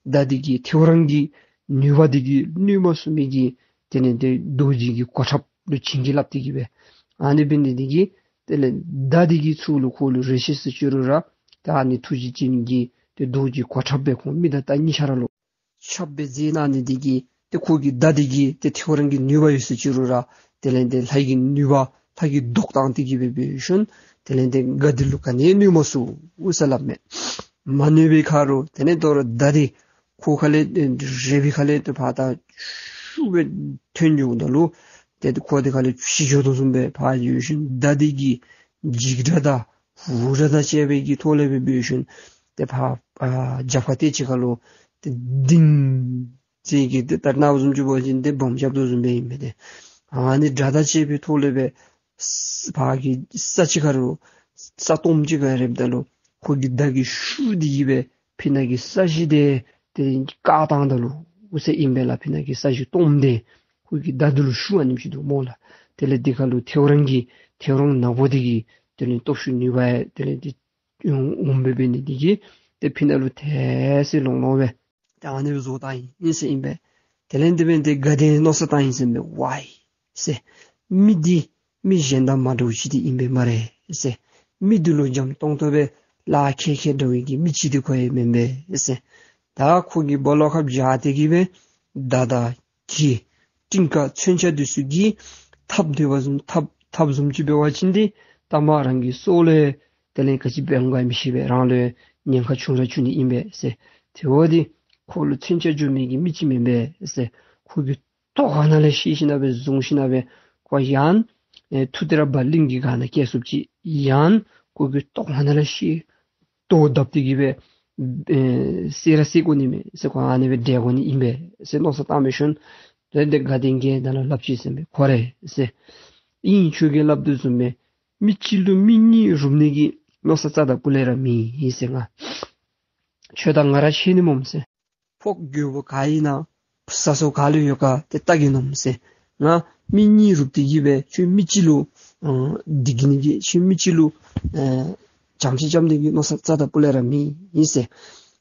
མདའ་འདི་གིས་ཐེའུ་རང་གི་ནུས་པ་འདི་གིས་གནོད་མ་ཚུགས་མི་གི་དེ་ལས་འདི་རྡོ་རྗེ་གི་གོ་ཁྲབ་ལུ་བྱིན་གྱིས་བརླབས་ཏེ་གི་སྦེ་ཨ་ནི་འབད་ནི་འདི་གིས་དེ་ལས་མདའ་འདི་གིས་ཚུར་ལུ་ཁོ་ལུ་རེ་ཆེ་ཟེར་ཅི་རུང་ར་ད་ཨ་ནེ་ཐུགས་རྗེ་ཅནམ་གྱིས་ཏེ་རྡོ་རྗེ་གོ་ཁྲབ་སྦེ་ཁོང་མི་དང་རྟ་གཉིས་ཆ་ར་ལུ་ཁྱབ་སྦེ་མཛད་གནང་ནི་འདི་གིས་ ཏེ་ཁོ་གི་མདའ་འདི་གིས་ཏེ་ཐེའུ་རང་གི་ནུས་པ་ཡོད་ཟེར་ཅི་རུང་ར་དེ་ལས་ཏེ་ལྷ་གི་ནུས་པ་ལྷ་གི་བཟློག་བཏང་སྟེ་གི་སྦེ་འབད་ཞིནམ་དེ་ལས་ཏེ་དགའ་བདེ་ལུ་ག་ནི་ཡང་གནོད་མ་ཚུགས་ཟེར་སླབ་མས། མ་གནོད་པའི་ཁར་ལུ་དེ་ལས་དོ་རུང་མདའ་འདི་ཁོ་ཁ་ལས་ཏེ་རལ་པའི་ཁ་ལས་ཏེ་ཕར་ད་ཤུགས་སྦེ་ཐོན་འགྱོཝ་ད་ལུ་ཏེ་ཁོ་དེ་ཁ་ལས་ཤི་འགྱོ་དོ་བཟུམ་སྦེ་ཕར་འགྱོ་ཞིནམ་མདའ་འདི་གི་འཇིགས་སྒྲ་དང་འུར་སྒྲ་དང་བཅས་པའི་གི་ཐོག་ལས་སྦེ་འབད་ཞིནམ་ཏེ་ཕར་ཨ་རྒྱབ་ཁ་ཏེ་ཅིག་ཁ་ལུ་ཏེ་ལྡིང་ཅིག་གིས་ཏེ་ད་ནཱ་བཟུམ་ཅིག་འབད་བ་ཅིན་ཏེ་སྦོམ་རྐྱབ་དོ་བཟུམ་སྦེ་ཨིན་མས་ཏེ། ཨ་ནི་སྒྲ་དང་བཅས་པའི་ཐོག་ལས་སྦེ་ས་ཕར་གྱི་ས་ཅིག་ཁ་ལུ་ས་སྟོངམ་ཅིག་ཁར་རེགཔ་ད་ལུ་ཁོ་གི་མདའ་གི་ཤུགས་འདི་གིས་སྦེ་ཕི་ན་གི་ས་གཞི་འདི་ཏེ་བཀག་བཏང་ད་ལོ་ཟེར་ཨིན་པས་ལགས། ཕི་ན་གི་ས་གཞི་སྟོངམ་འདི་ཁོ་གི་མདའ་འདི་ལུ་ཤུགས་ཨ་ནེམ་ཅིག་འདུག་སྨོ་ལགས། དེ་ལས་འདི་ཁ་ལུ་ཐེའུ་རང་གི་ཐེའུ་རང་ནག་པོ་འདི་གི་དེ་ལས་སྟོབས་ཤུགས་ནུས་པ་ཡང་དེ་ལས་འདི་འོང་འོང་འབད་འབད་ནི་འདི་གིས་ཏེ་ཕི་ན་ལུ་ཐལ་སེ་ལོང་ལོང་སྦེ་ཏེ་ཨ་ནི་སྦེ་བཟོ་བཏང་ཡི་ཟེར་ཨིན་པས། དེ་ལས་འདི་འབདན་ཏེ་དགའ་ལྡན་མནོ་བསམ་བཏང་ཡི་ཟེར་མས། ཝའི་ཟེར། མི་འདི་མི་གཞན་དང་མ་འདྲཝ་ཅིག་འདི་ཨིན་པས་སྨ་རེ་ཟེར། མི་འདི་ལུ་འཇམ་ཏོང་ཏོ་སྦེ་ལཱ་ཁེ་ཁེ་འདྲ་བའི་གི་མི་ཅིག་འདི་ཁོ་ཡང་མེན་པས་ཟེར། ད་ཁོ་གི་སྦོ་ལོགས་ཁར་བཞག་སྟེ་གི་སྦེ་མདའ་དང་གྱི་སྤྲིན་དཀར་མཚོན་ཆ་འདི་ཚུ་གིས་འཐབ་སྡོད་པ་བཟུམ་འཐབ་འཐབ་བཟུམ་ཅིག་འབད་བ་ཅིན་འདི་ད་མ་རང་གི་སྲོག་ལུ་དེ་ལས་ག་ཅི་འབད་འོང་ག་མི་ཤེས་པས། རང་ལུ་ཉེན་ཁ་ཆུང་ར་ཆུང་ནི་ཨིན་པས་ཟེར། དེ་འབདཝ་ད་ཁོ་ལུ་མཚོན་ཆ་འཇུ་མི་གི་མི་ཅིག་མེན་པས་ཟེར། ཁོ་གི་ལྟོ་ག་ནང་ལས་ཤེས་ཞིན་ན་སྦེ་བཟུང་ཞིན་ན་སྦེ་ཁོ་ཡང་ཨེ་ཐུགས་ཏེ་ར་བ་གླིང་གི་སྒང་ན་སྐྱེལ་སོཔ་ཅིག་ཡང་ཁོ་གི་ལྟོ་ག་ནང་ལས་ཤེས་ལྟོ་བརྡབ་སྟེ་གི་སྦེ་ཨེ་བསད་ར་བསད་དགོ་ནི་མས་ཟེར། ཁོ་ཨ་ནི་སྦེ་བསྒྲལ་དགོ་ནི་ཨིན་པས་ཟེར་མནོ་བསམ་བཏང་འབད་ཞིནམ་དེ་ལས་དེ་དགའ་ལྡན་གྱིས་ད་ལུ་སླབ་ཅི་ཟེར་མས། ཁོ་རེ་ཟེར། ཨིན་ཁྱོད་ཀྱིས་སླབ་དོ་བཟུམ་སྦེ་མི་གཅིག་ལུ་མི་གཉིས་རུབ་ནི་གི་མནོ་བསམ་རྩ་དང་སྤུ་ལས་ར་མེད་ཟེར། ང་ཁྱོད་དང་ང་ར་ཕྱད་ནི་སྨོ་ཟེར། ཕོ་རྒོད་པོ་ག་ཨིན་ན་ཟ་སོ་ག་ལུ་ཡོད་ག་ཏེ་བལྟ་གེ་ནོ་ཟེར། ང་མི་གཉིས་རུབ་སྟེ་གི་སྦེ་ཁྱོད་མི་གཅིག་ལུ་ཨ་སྡིག་ནི་གི་ཁྱོད་མི་གཅིག་ལུ་ཨ་བྱམས་བརྩེ་བྱམས་ནི་གི་མནོ་བསམ་རྩ་དང་སྤུ་ལས་ར་མེད་ཟེར།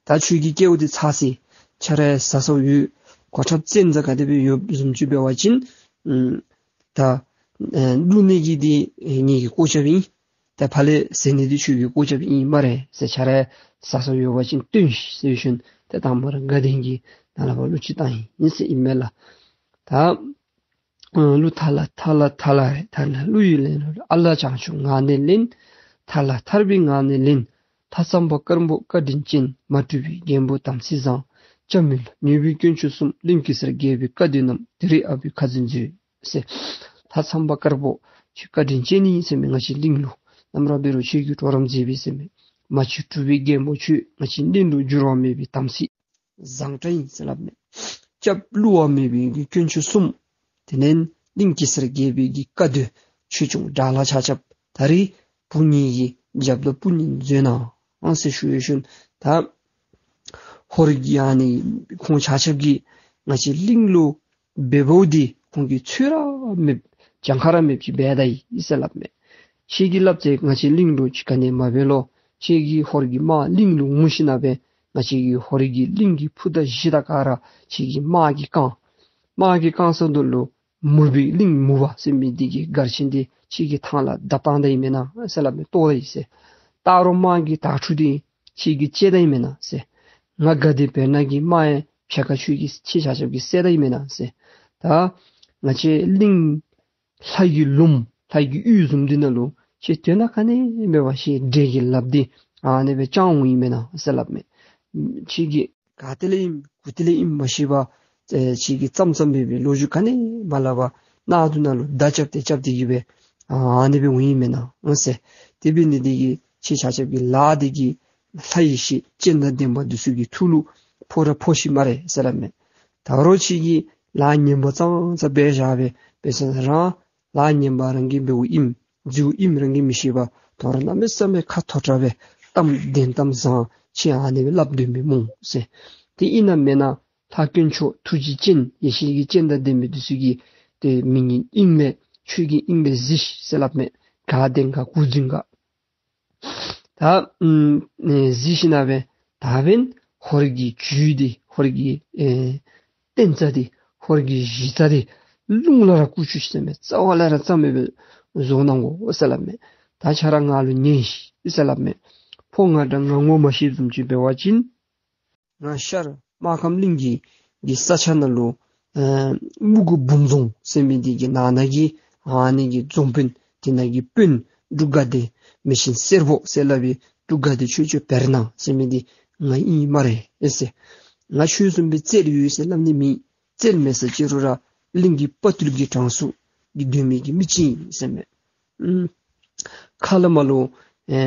ད་ཁྱོད་ཀྱི་སྐལཝ་འདི་ཚར་སོ་ཡི། ཁྱོད་ར་ཟ་སོ་ཡོད། གོ་ཁྲབ་བཙན་ས་ག་དེ་སྦེ་ཡོདཔ་བཟུམ་ཅིག་འབད་བ་ཅིན་ཨམ་ད་ཨ་བླུག་ནི་གི་འདི་ཨེ་ངེ་གི་གོ་ཆ་སྦེ་ཨིན། ཏེ་ཕར་ལས་ཟ་ནི་འདི་ཁྱོད་ཀྱི་གོ་ཆ་སྦེ་ཨིན་སྨ་རེ་ཟེར། ཁྱོད་ར་ཟ་སོ་ཡོད་པ་ཅིན་སྟོན་ཤིག་ཟེར་ཞིནམ་ཏེ་དང་པ་ར་དགའ་ལྡན་གྱིས་ནཱ་ལས་ཕར་གླུ་ཅིག་བཏང་ཡི་ཟེར་ཨིན་མས་ལགས། ད་ཨ་གླུ་ཐ་ལ་ཐ་ལ་ཐ་ལ་རེད། ཐ་ལ་གླུ་ཡི་ལན་རེད། ཨ་ལ་བྱང་ཆུབ་ངག་ནས་ལེན། ཐ་ལ་ཐར་པའི་ངག་ནས་ལེན། ཐ་ཚངས་པ་དཀར་པོ་བཀའ་དྲིན་ཅན། མ་གྲུབ་པའི་རྒན་པོ་དམ་ཚིག་བཟང་། སྐྱབས་མི་ལ་ནུས་པའི་དཀོན་མཆོག་གསུམ། གླིང་གེ་སར་རྒྱལ་པོའི་བཀའ་སྡོད་རྣམས། དེ་རིང་ཨ་བུའི་ཁ་འཛིན་མཛོད། ཟེར། ད་ཚངས་པ་དཀར་པོ་ཁྱོད་བཀའ་དྲིན་ཅན་ཨིན་ཟེར་མས། ང་བཅས་གླིང་ལུ་ནམ་ར་འབད་རུང་ཁྱོད་ཀྱིས་གྲོགས་རམ་མཛད་པས་ཟེར་མས། མ་གཅིག་གྲུབ་པའི་རྒན་པོ་ཁྱོད་ང་བཅས་གླིང་ལུ་འགྱུར་བ་མེད་པའི་དམ་ཚིག་བཟང་དྲགས་ཨིན་ཟེར་སླབ་མས། སྐྱབས་བསླུ་བ་མེད་པའི་གི་དཀོན་མཆོག་གསུམ། དེ་ལས་གླིང་གེ་སར་རྒྱལ་པོའི་གི་བཀའ་སྡོད་ཆོས་སྐྱོང་དགྲ་ལྷ་ཆ་ཁྱབ་ད་རིས་བུ་ངེ་གི་རྒྱབ་ལུ་སྤུན་གཉིས་མཛོད་གནང་ཟེར་ཞུ་ཡོད་ཞིནམ་ད་ཧོར་གྱི་ཨ་ནི་ཁོང་ཆ་ཁྱབ་ཀྱིས་ང་བཅས་གླིང་ལུ་འབདཝ་འདི་ཁོང་གིས་ཚོད་ར་མེདཔ་གྱངས་ཁ་ར་མེདཔ་ཅིག་འབད་ད་ཡི་ཟེར་སླབ་མས། ཁྱེད་ཀྱིས་སླབ་ཚེ་ང་བཅས་གླིང་ལུ་ཅིག་ག་ནི་མ་འབད་ལོ། ཁྱེད་ཀྱིས་ཧོར་གྱི་དམག་གླིང་ལུ་འོང་ཞིན་ན་སྦེ་ང་བཅས་ཀྱི་ཧོར་གྱི་གླིང་གི་ཕུ་དང་གཞི་དང་ག་ར་ཁྱེད་ཀྱིས་དམག་གིས་བཀང་། དམག་གིས་བཀང་ས་ད་ལུ་མུར་པའི་གླིང་མུར་པ་ཟེར་མི་འདི་གི་སྒར་ཆེན་འདི་ཁྱེད་ཀྱིས་ཐང་ལ་བརྡབ་བཏང་ད་ཡི་མེན་ན་ཟེར་སླབ་མས། བཏོག་ད་ཡི་ཟེར། སྟག་རོང་དམག་གི་དྭགས་ཕྲུག་འདི་ཁྱེད་ཀྱིས་བཅད་ད་ཡི་མེན་ན་ཟེར། ང་དགའ་བདེ་བེར་ནག་གི་དམག་ཡང་ཕྱེད་ཀ་ཁྱོད་ཀྱིས་ཁྱེད་ཆ་ཁྱབ་ཀྱིས་བསད་ད་ཡི་མེན་ན་ཟེར། ད་ང་བཅས་གླིང་ལྷ་ཡི་ལུངམ་ལྷ་ཡི་གཡུས་བཟུམ་འདི་ནང་ལུ་ཁྱེད་དོན་དག་ག་ནི་མེད་པར་ཁྱེད་འདྲེ་གི་ལགཔ་འདི་ཨ་ནི་སྦེ་བཅང་འོང་ཡི་མེན་ན་ཟེར་སླབ་མས། ཁྱེད་ཀྱིས་ག་ཏེ་ལས་ཨིནམ་གུ་ཏེ་ལས་ཨིནམ་མ་ཤེས་པར་ཨེ་ཁྱེད་ཀྱིས་ཙམ་ཙམ་སྦེ་སྦེ་ལོ་རྒྱུས་ག་ནི་མ་སླབ་པར་གནག་དུང་ནང་ལུ་མདའ་རྐྱབ་སྟེ་རྐྱབ་སྟེ་གི་སྦེ་ཨ་ནི་སྦེ་འོང་ཡི་མེན་ན་ཟེར། དེ་འབད་ནི་འདི་གིས་ཁྱེད་ཆ་ཁྱབ་ཀྱི་ལཱ་འདི་གིས་ལྷ་ཡེ་ཤེས་སྤྱན་དང་ལྡན་པ་འདི་ཚུ་གི་ཐུགས་ལུ་ཕོག་ར་ཕོག་ཅི་སྨ་རེ་ཟེར་སླབ་མས། ད་རུང་ཁྱེད་ཀྱིས་ལཱ་ངན་པ་ཙང་ཙང་འབད་བཞག་སྦེ་འབད་ས་རང་ལཱ་ངན་པ་རང་གིས་འབདཝ་ཨིནམ་འཛིཝ་ཨིནམ་རང་གིས་མི་ཤེས་པར་ད་རུང་གནམ་མེད་ས་མེད་ཁ་མཐོ་དྲགས་སྦེ་གཏམ་བདེན་གཏམ་བཟང་ཁྱེད་ཨ་ནི་སྦེ་སླབ་སྡོད་མི་སྨོ་ཟེར། དེ་ཨིན་ན་མེན་ན་ལྷ་དཀོན་མཆོག་ཐུགས་རྗེ་ཅན་ཡེ་ཤེས་ཀྱི་སྤྱན་དང་ལྡན་མི་འདི་ཚུ་གིས་ཏེ་མི་ངན་དབྱིངས་ལས་ཆོས་ཀྱི་དབྱིངས་ལས་གཟིགས་ཤིག་ཟེར་སླབ་མས། ག་བདེན་ག་གུ་བརྫུན་ག། ད་ཨམ་ཨེ་གཟིགས་ཞིན་ན་སྦེ་ད་འབདན་ཧོར་གྱི་རྒྱུད་འདི་ཧོར་གྱི་ཨེ་བསྟན་རྩ་འདི་ཧོར་གྱི་གཞི་རྩ་འདི་རླུང་ལས་ར་བརྐུ་བཅུག་ཟེར་མས། རྩ་བ་ལས་ར་རྩ་མེད་སྦེ་བཟོ་གནང་དགོ་ཟེར་སླབ་མས། ད་ཁྱོད་ར་ང་ལུ་ཉན་ཤིག་ཟེར་སླབ་མས། ཕོ་ང་དང་ང་ངོ་མ་ཤེསཔ་བཟུམ་ཅིག་འབད་བ་ཅིན་ང་ཤར་སྨར་ཁམས་གླིང་གི་གི་ས་ཆ་ནང་ལུ་ ཨ་སྨུག་གུ་འབུམ་རྫོང་ཟེར་མི་འདི་གི་ནང་ན་གི་ཨ་ནི་གི་རྫོང་དཔོན་དེ་ནང་གི་དཔོན་འབྲུག་དགའ་བདེ་མི་ཆེན་སེར་པོ་ཟེར་སླབ་པའི་འབྲུག་དགའ་བདེ་ཆོས་སྐྱོང་བེར་ནག་ཟེར་མི་འདི་ང་ཨིན་སྨ་རེ་ཟེར། ང་ཁྱོད་བཟུམ་སྦེ་རྩལ་ཡོད་ཟེར་སླབ་ནི་མེད། རྩལ་མེད་ཟེར་ཅི་རུང་ར་གླིང་གི་དཔའ་རྟུལ་གྱི་གྲངས་སུ་གི་སྡོད་མི་གི་མི་ཅིག་ཨིན་ཟེར་མས། ཨུམ། ཁ་ལས་མར་ལུ་ཨེ་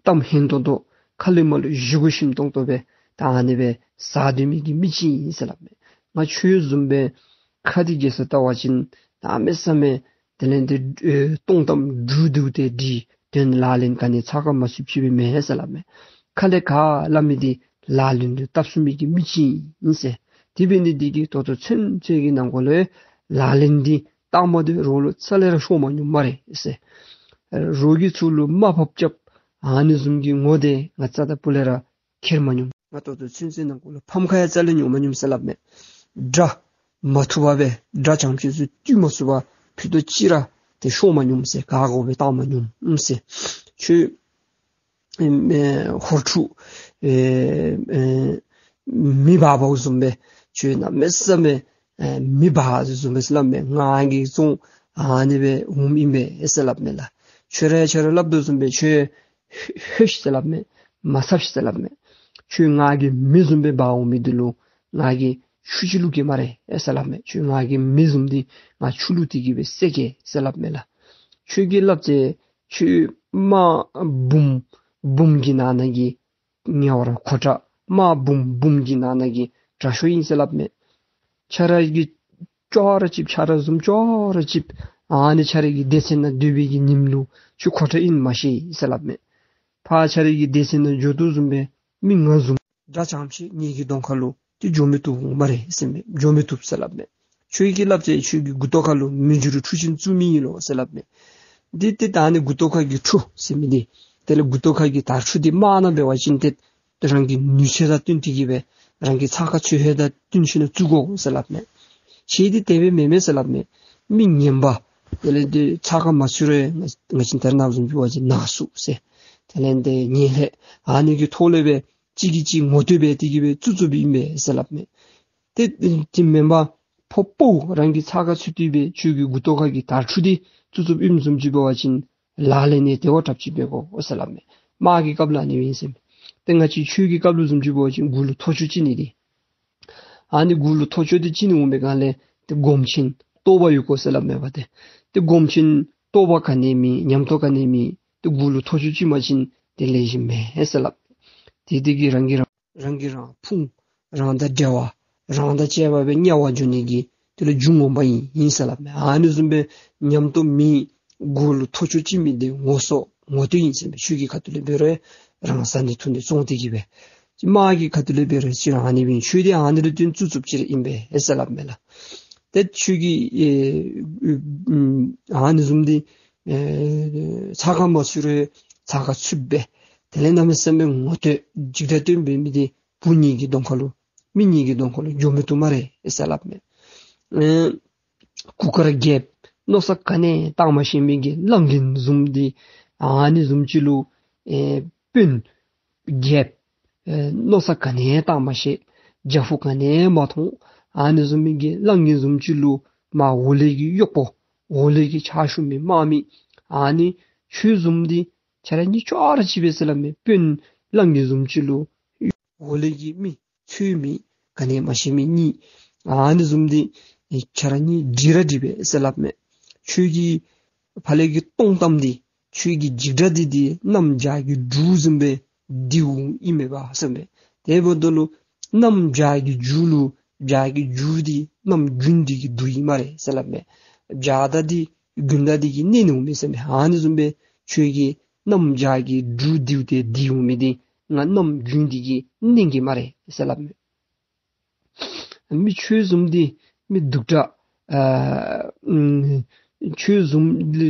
གཏམ་སྙན་ཏོང་ཏོ་ཁ་ལས་མར་ལུ་བཞེས་སྒོ་ཞིམ་ཏོང་ཏོ་སྦེ་ད་ཨ་ནི་སྦེ་བཟའ་སྡོད་མི་གི་མི་ཅིག་ཨིན་ཟེར་སླབ་མས། ང་ཁྱོད་བཟུམ་སྦེ་ཁ་འདི་གེ་སར་བལྟ་བ་ཅིན་གནམ་མེད་ས་མེད་དེ་ལས་འདི་ཨེ་སྟོང་གཏམ་འབྲུག་འདུག་སྟེ་འདི་དོན་ལག་ལེན་ག་ནི་ཚགས་ཁར་མ་ཚུད་ཅིག་སྦེ་མེན་ཟེར་སླབ་མས། ཁ་ལས་ག་སླབ་མི་འདི་ལག་ལེན་ལུ་བཏབ་ཚུགས་མི་གི་མི་ཅིག་ཨིན་ཟེར། དེ་འབད་ནི་འདི་གིས་ད་ལྟོ་ཚུན་ཚོད་ཀྱི་ནང་འཁོད་ལུ་ལག་ལེན་འདི་བཏངམ་ད་རོགས་ལུ་རྩ་ལས་ར་ཤོར་མ་མྱོང་སྨ་རེ་ཟེར། རོགས་ཀྱིས་ཚུར་ལུ་དམའ་ཕབ་རྐྱབ་ཨ་ནི་བཟུམ་གྱི་ངོ་དེ་ང་རྩ་དང་སྤུ་ལས་ར་ཁྱེར་མ་མྱོང་། ང་ད་ལྟོ་ཚུན་ཚོད་ནང་འཁོད་ལུ་ཕམ་ཁ་ཡང་རྩ་ལས་མྱོང་མ་མྱོང་ཟེར་སླབ་མས། དགྲ་མ་ཐུབ་པ་སྦེ་དགྲ་བྱང་ཕྱོགས་སུ་བཏུལ་མ་ཚུགས་པར་ཕུད་རྡོག་གཅིག་ར་ཏེ་ཤོར་མ་མྱོང་ཟེར། ག་དགོ་སྦེ་བཏང་མ་མྱོང་ཟེར། ཁྱོད་ཨེ་ཧོར་ཕྲུག་ཨེ་ཨེ་མེ་འབར་བ་བཟུམ་སྦེ་ཁྱོད་གནམ་མེད་ས་མེད་ཨེ་མེ་འབར་བ་བཟུམ་སྦེ་ཟེར་སླབ་མས། ང་གིས་བཙོང་ཨ་ནི་སྦེ་འོངམ་ཨིན་པས་ཟེར་སླབ་མས་ལགས། ཁྱོད་ར་ཁྱོད་ར་སླབ་དོ་བཟུམ་སྦེ་ཁྱོད་ལྷོད་ལྷོད་ཤིག་ཟེར་སླབ་མས། མ་འཚབ་ཤིག་ཟེར་སླབ་མས། ཁྱོད་ང་གི་མེ་བཟུམ་སྦེ་འབར་འོང་མི་འདི་ལུ་ང་གིས་ཆུ་ཅིག་བླུག་གེ་སྨ་རེ་ཟེར་སླབ་མས། ཁྱོད་ང་གི་མེ་བཟུམ་འདི་ང་ཆུ་བླུག་སྟེ་གི་སྦེ་བསད་གེ་ཟེར་སླབ་མས་ལགས། ཁྱོད་ཀྱིས་སླབ་ཚེ་ཁྱོད་དམག་འབུམ་འབུམ་གྱི་ནང་ན་གི་ཉེ་བར་མཁོ་དྲགས་དམག་འབུམ་འབུམ་གྱི་ནང་ན་གི་དྲག་ཤོས་ཨིན་ཟེར་སླབ་མས། ཁྱོད་ར་གི་ཅོག་ར་གཅིགཔ་ཁྱོད་ར་བཟུམ་ཅོག་ར་གཅིགཔ་ཨ་ནི་ཁྱོད་ར་གི་སྡེ་ཚན་ནང་སྡོད་པའི་གི་ཉིནམ་ལུ་ཁྱོད་མཁོ་དྲགས་ཨིནམ་མ་ཤེས་ཟེར་སླབ་མས། ཕར་ཁྱོད་ར་གི་སྡེ་ཚན་ནང་འགྱོ་དོ་བཟུམ་སྦེ་མི་ང་བཟུམ་དགྲ་བྱང་ཕྱོགས་ངེ་གི་གདོང་ཁ་ལུ་ཏེ་འགྱོ་མི་བཏུབ་འོང་སྨ་རེ་ཟེར་མས། འགྱོ་མི་བཏུབ་ཟེར་སླབ་མས། ཁྱོད་ཀྱིས་སླབ་ཚེ་ཁྱོད་ཀྱི་མགུ་ཏོ་ཁ་ལུ་མི་འགྱུར་འཕྲུལ་ཆེན་བཙུགས་མི་ཨིན་ལོ་ཟེར་སླབ་མས། འདི་ཏེ་ད་ནི་མགུ་ཏོ་ཁ་གི་འཕྲུལ་ཟེར་མི་འདི་དེ་ལས་མགུ་ཏོ་ཁ་གི་དར་འཕྲུལ་འདི་དམག་ནང་འབད་བ་ཅིན་ཏེ་རང་གི་ནུས་ཤུགས་དང་བསྟུན་ཏེ་གི་སྦེ་རང་གི་ཚགས་ཁར་ཚུད་ཧེ་དང་བསྟུན་ཞིན་ན་བཙུགས་དགོ་ཟེར་སླབ་མས། ཁྱོད་འདི་དེ་སྦེ་མེན་མས་ཟེར་སླབ་མས། མི་ངན་པ་དེ་ལས་འདི་ཚགས་ཁར་མ་ཚུད་རུང་ང་ང་བཅས་ད་རེས་ནངས་པ་བཟུམ་ཅིག་འབད་བ་ཅིན་ནག་གསུག་ཟེར། དེ་ལས་འདི་ངན་ལྷད་ཨ་ནི་གི་ཐོག་ལས་སྦེ་གཅིག་གིས་གཅིག་ངོ་བསྟོད་འབད་དེ་གི་སྦེ་བཙུགས་བཙུགསཔ་ཨིན་པས་ཟེར་སླབ་མས། ཏེ་དེ་མེན་པར་ཕོ་པོ་རང་གི་ཚགས་ཁར་ཚུད་དེ་སྦེ་ཁྱོད་ཀྱི་མགུ་ཏོ་ཁ་གི་དར་འཕྲུལ་འདི་བཙུགས་བཙུགསཔ་ཨིནམ་བཟུམ་ཅིག་འབད་བ་ཅིན་ལག་ལེན་ནི་དེ་བ་དྲགཔ་ཅིག་འབད་དགོ་ཟེར་སླབ་མས། དམག་གི་སྐབས་ལུ་ཨ་ནི་སྦེ་ཨིན་ཟེར་མས། ཏེ་ང་བཅས་ཆོས་ཀྱི་སྐབས་ལུ་བཟུམ་ཅིག་འབད་བ་ཅིན་མགུ་ལུ་ཐོར་ཅོག་བཅིངས་ནི་འདི་ཨ་ནི་མགུ་ལུ་ཐོར་ཅོག་འདི་བཅིངས་ནི་འོང་པའི་སྒང་ལས་ཏེ་སྒོམ་ཆེན་རྟོགས་པ་ཡོད་དགོ་ཟེར་སླབ་མས་པ་ཏེ། ཏེ་སྒོམ་ཆེན་རྟོགས་པ་ག་ནི་མེད་ཉམས་རྟོགས་ག་ནི་མེད་ཏེ་མགུ་ལུ་ཐོར་ཅོག་བཅིངས་པ་ཅིན་ཏེ་ལེགས་ཤོམ་མེན་ཟེར་སླབ། ཏེ་དེ་གིས་རང་གིས་རང་རང་གིས་རང་ཕུང་རང་དང་འབྲེལ་བ་རང་དང་བཅས་པ་སྦེ་དམྱལ་བ་འགྱོ་ནི་གི་དེ་ལུ་རྒྱུ་ངོ་མ་ཨིན་ཨིན་ཟེར་སླབ་མས། ཨ་ནི་བཟུམ་སྦེ་ཉམས་རྟོགས་མེད་མགུ་ལུ་ཐོར་ཅོག་བཅིངས་མི་འདི་ངོ་སོ་ངོ་བསྟོད་ཨིན་ཟེར་མས། ཆོས་ཀྱི་ཁ་ཐུག་ལས་འབད་རུང་རང་བཟའ་ནི་འཐུང་ནི་བཙོང་སྟེ་གི་སྦེ་དམག་གི་ཁ་ཐུག་ལས་འབད་རུང་ཅིག་ར་ཨ་ནི་སྦེ་ཨིན། ཆོས་འདི་ཨ་ནི་ལུ་བརྟེན་བཙུགས་བཙུགསཔ་ཅིག་ར་ཨིན་པས་ཟེར་སླབ་མས་ལགས། ཏེ་ཆོས་ཀྱི་ཨེ་ཨ་ནི་བཟུམ་འདི་ཨེ་ཚགས་ཁར་མ་ཚུད་རུང་ཚགས་ཁར་ཚུདཔ་སྦེ་དེ་ལས་གནམ་མེད་ས་མེད་ངོ་བསྟོད་འཇིགས་སྐྲག་སྟོན་འབད་མི་འདི་བུ་ངེ་གི་གདོང་ཁ་ལུ་མི་ངེ་གི་གདོང་ཁ་ལུ་འགྱོ་མི་བཏུབ་སྨ་རེ་ཟེར་སླབ་མས། ཨེ་གུར་དཀར་རྒྱལཔོ་མནོ་བསམ་ག་ནི་བཏང་མ་ཤེས་མི་གི་གླང་རྒན་བཟུམ་འདི་ཨ་ནི་བཟུམ་ཅིག་ལུ་ཨེ་དཔོན་རྒྱལཔོ་ཨེ་མནོ་བསམ་ག་ནི་བཏང་མ་ཤེས། རྒྱ་ཕུག་ག་ནི་མ་མཐོང་། ཨ་ནི་བཟུམ་མི་གི་གླང་རྒན་བཟུམ་ཅིག་ལུ་མ་འོག་ལས་ཀྱི་གཡོག་པོ་འོག་ལས་ཀྱི་ཕྱག་ཞུ་མི་དམག་མི་ཨ་ནི་ཁྱོད་བཟུམ་འདི་ཁྱོད་ར་གཉིས་ཅོག་ར་གཅིག་པས་ཟེར་སླབ་མས། དཔོན་གླང་རྒན་བཟུམ་ཅིག་ལུ་འོག་ལས་ཀྱི་མི་ཚུད་མི་ག་ནི་མ་ཤེས་མི་གཉིས་ཨ་ནི་བཟུམ་འདི་ཁྱོད་ར་གཉིས་འགྲིག་ར་འགྲིག་པས་ཟེར་སླབ་མས། ཁྱོད་ཀྱི་ཕར་ལས་ཀྱི་སྟོང་གཏམ་འདི་ཁྱོད་ཀྱི་འཇིགས་སྐྲག་འདི་འདི་གནམ་བྱཱར་གྱི་འབྲུག་བཟུམ་སྦེ་ལྡིར་འོང་ཨིན་མས་པ་ཟེར་མས། དེ་འབདཝ་ད་ལུ་གནམ་བྱཱར་གྱི་འབྲུག་ལུ་བྱཱར་གྱི་འབྲུག་འདི་གནམ་དགུན་འདི་གིས་བསྡུ་ཡི་སྨ་རེ་ཟེར་སླབ་མས། བྱཱར་དང་འདི་དགུན་ཟླ་འདི་གིས་མནན་ནི་འོང་མས་ཟེར་མས། ཨ་ནི་བཟུམ་སྦེ་ཁྱོད་ཀྱི་གནམ་བྱཱར་གྱི་འབྲུག་ལྡིར་ཏེ་ལྡིར་འོང་མི་འདི་ང་གནམ་དགུན་འདི་གིས་མནན་གེ་སྨ་རེ་ཟེར་སླབ་མས། མི་ཁྱོད་བཟུམ་འདི་མི་སྡུག་དྲགས་ཨ་ཨུམ་ཁྱོད་བཟུམ་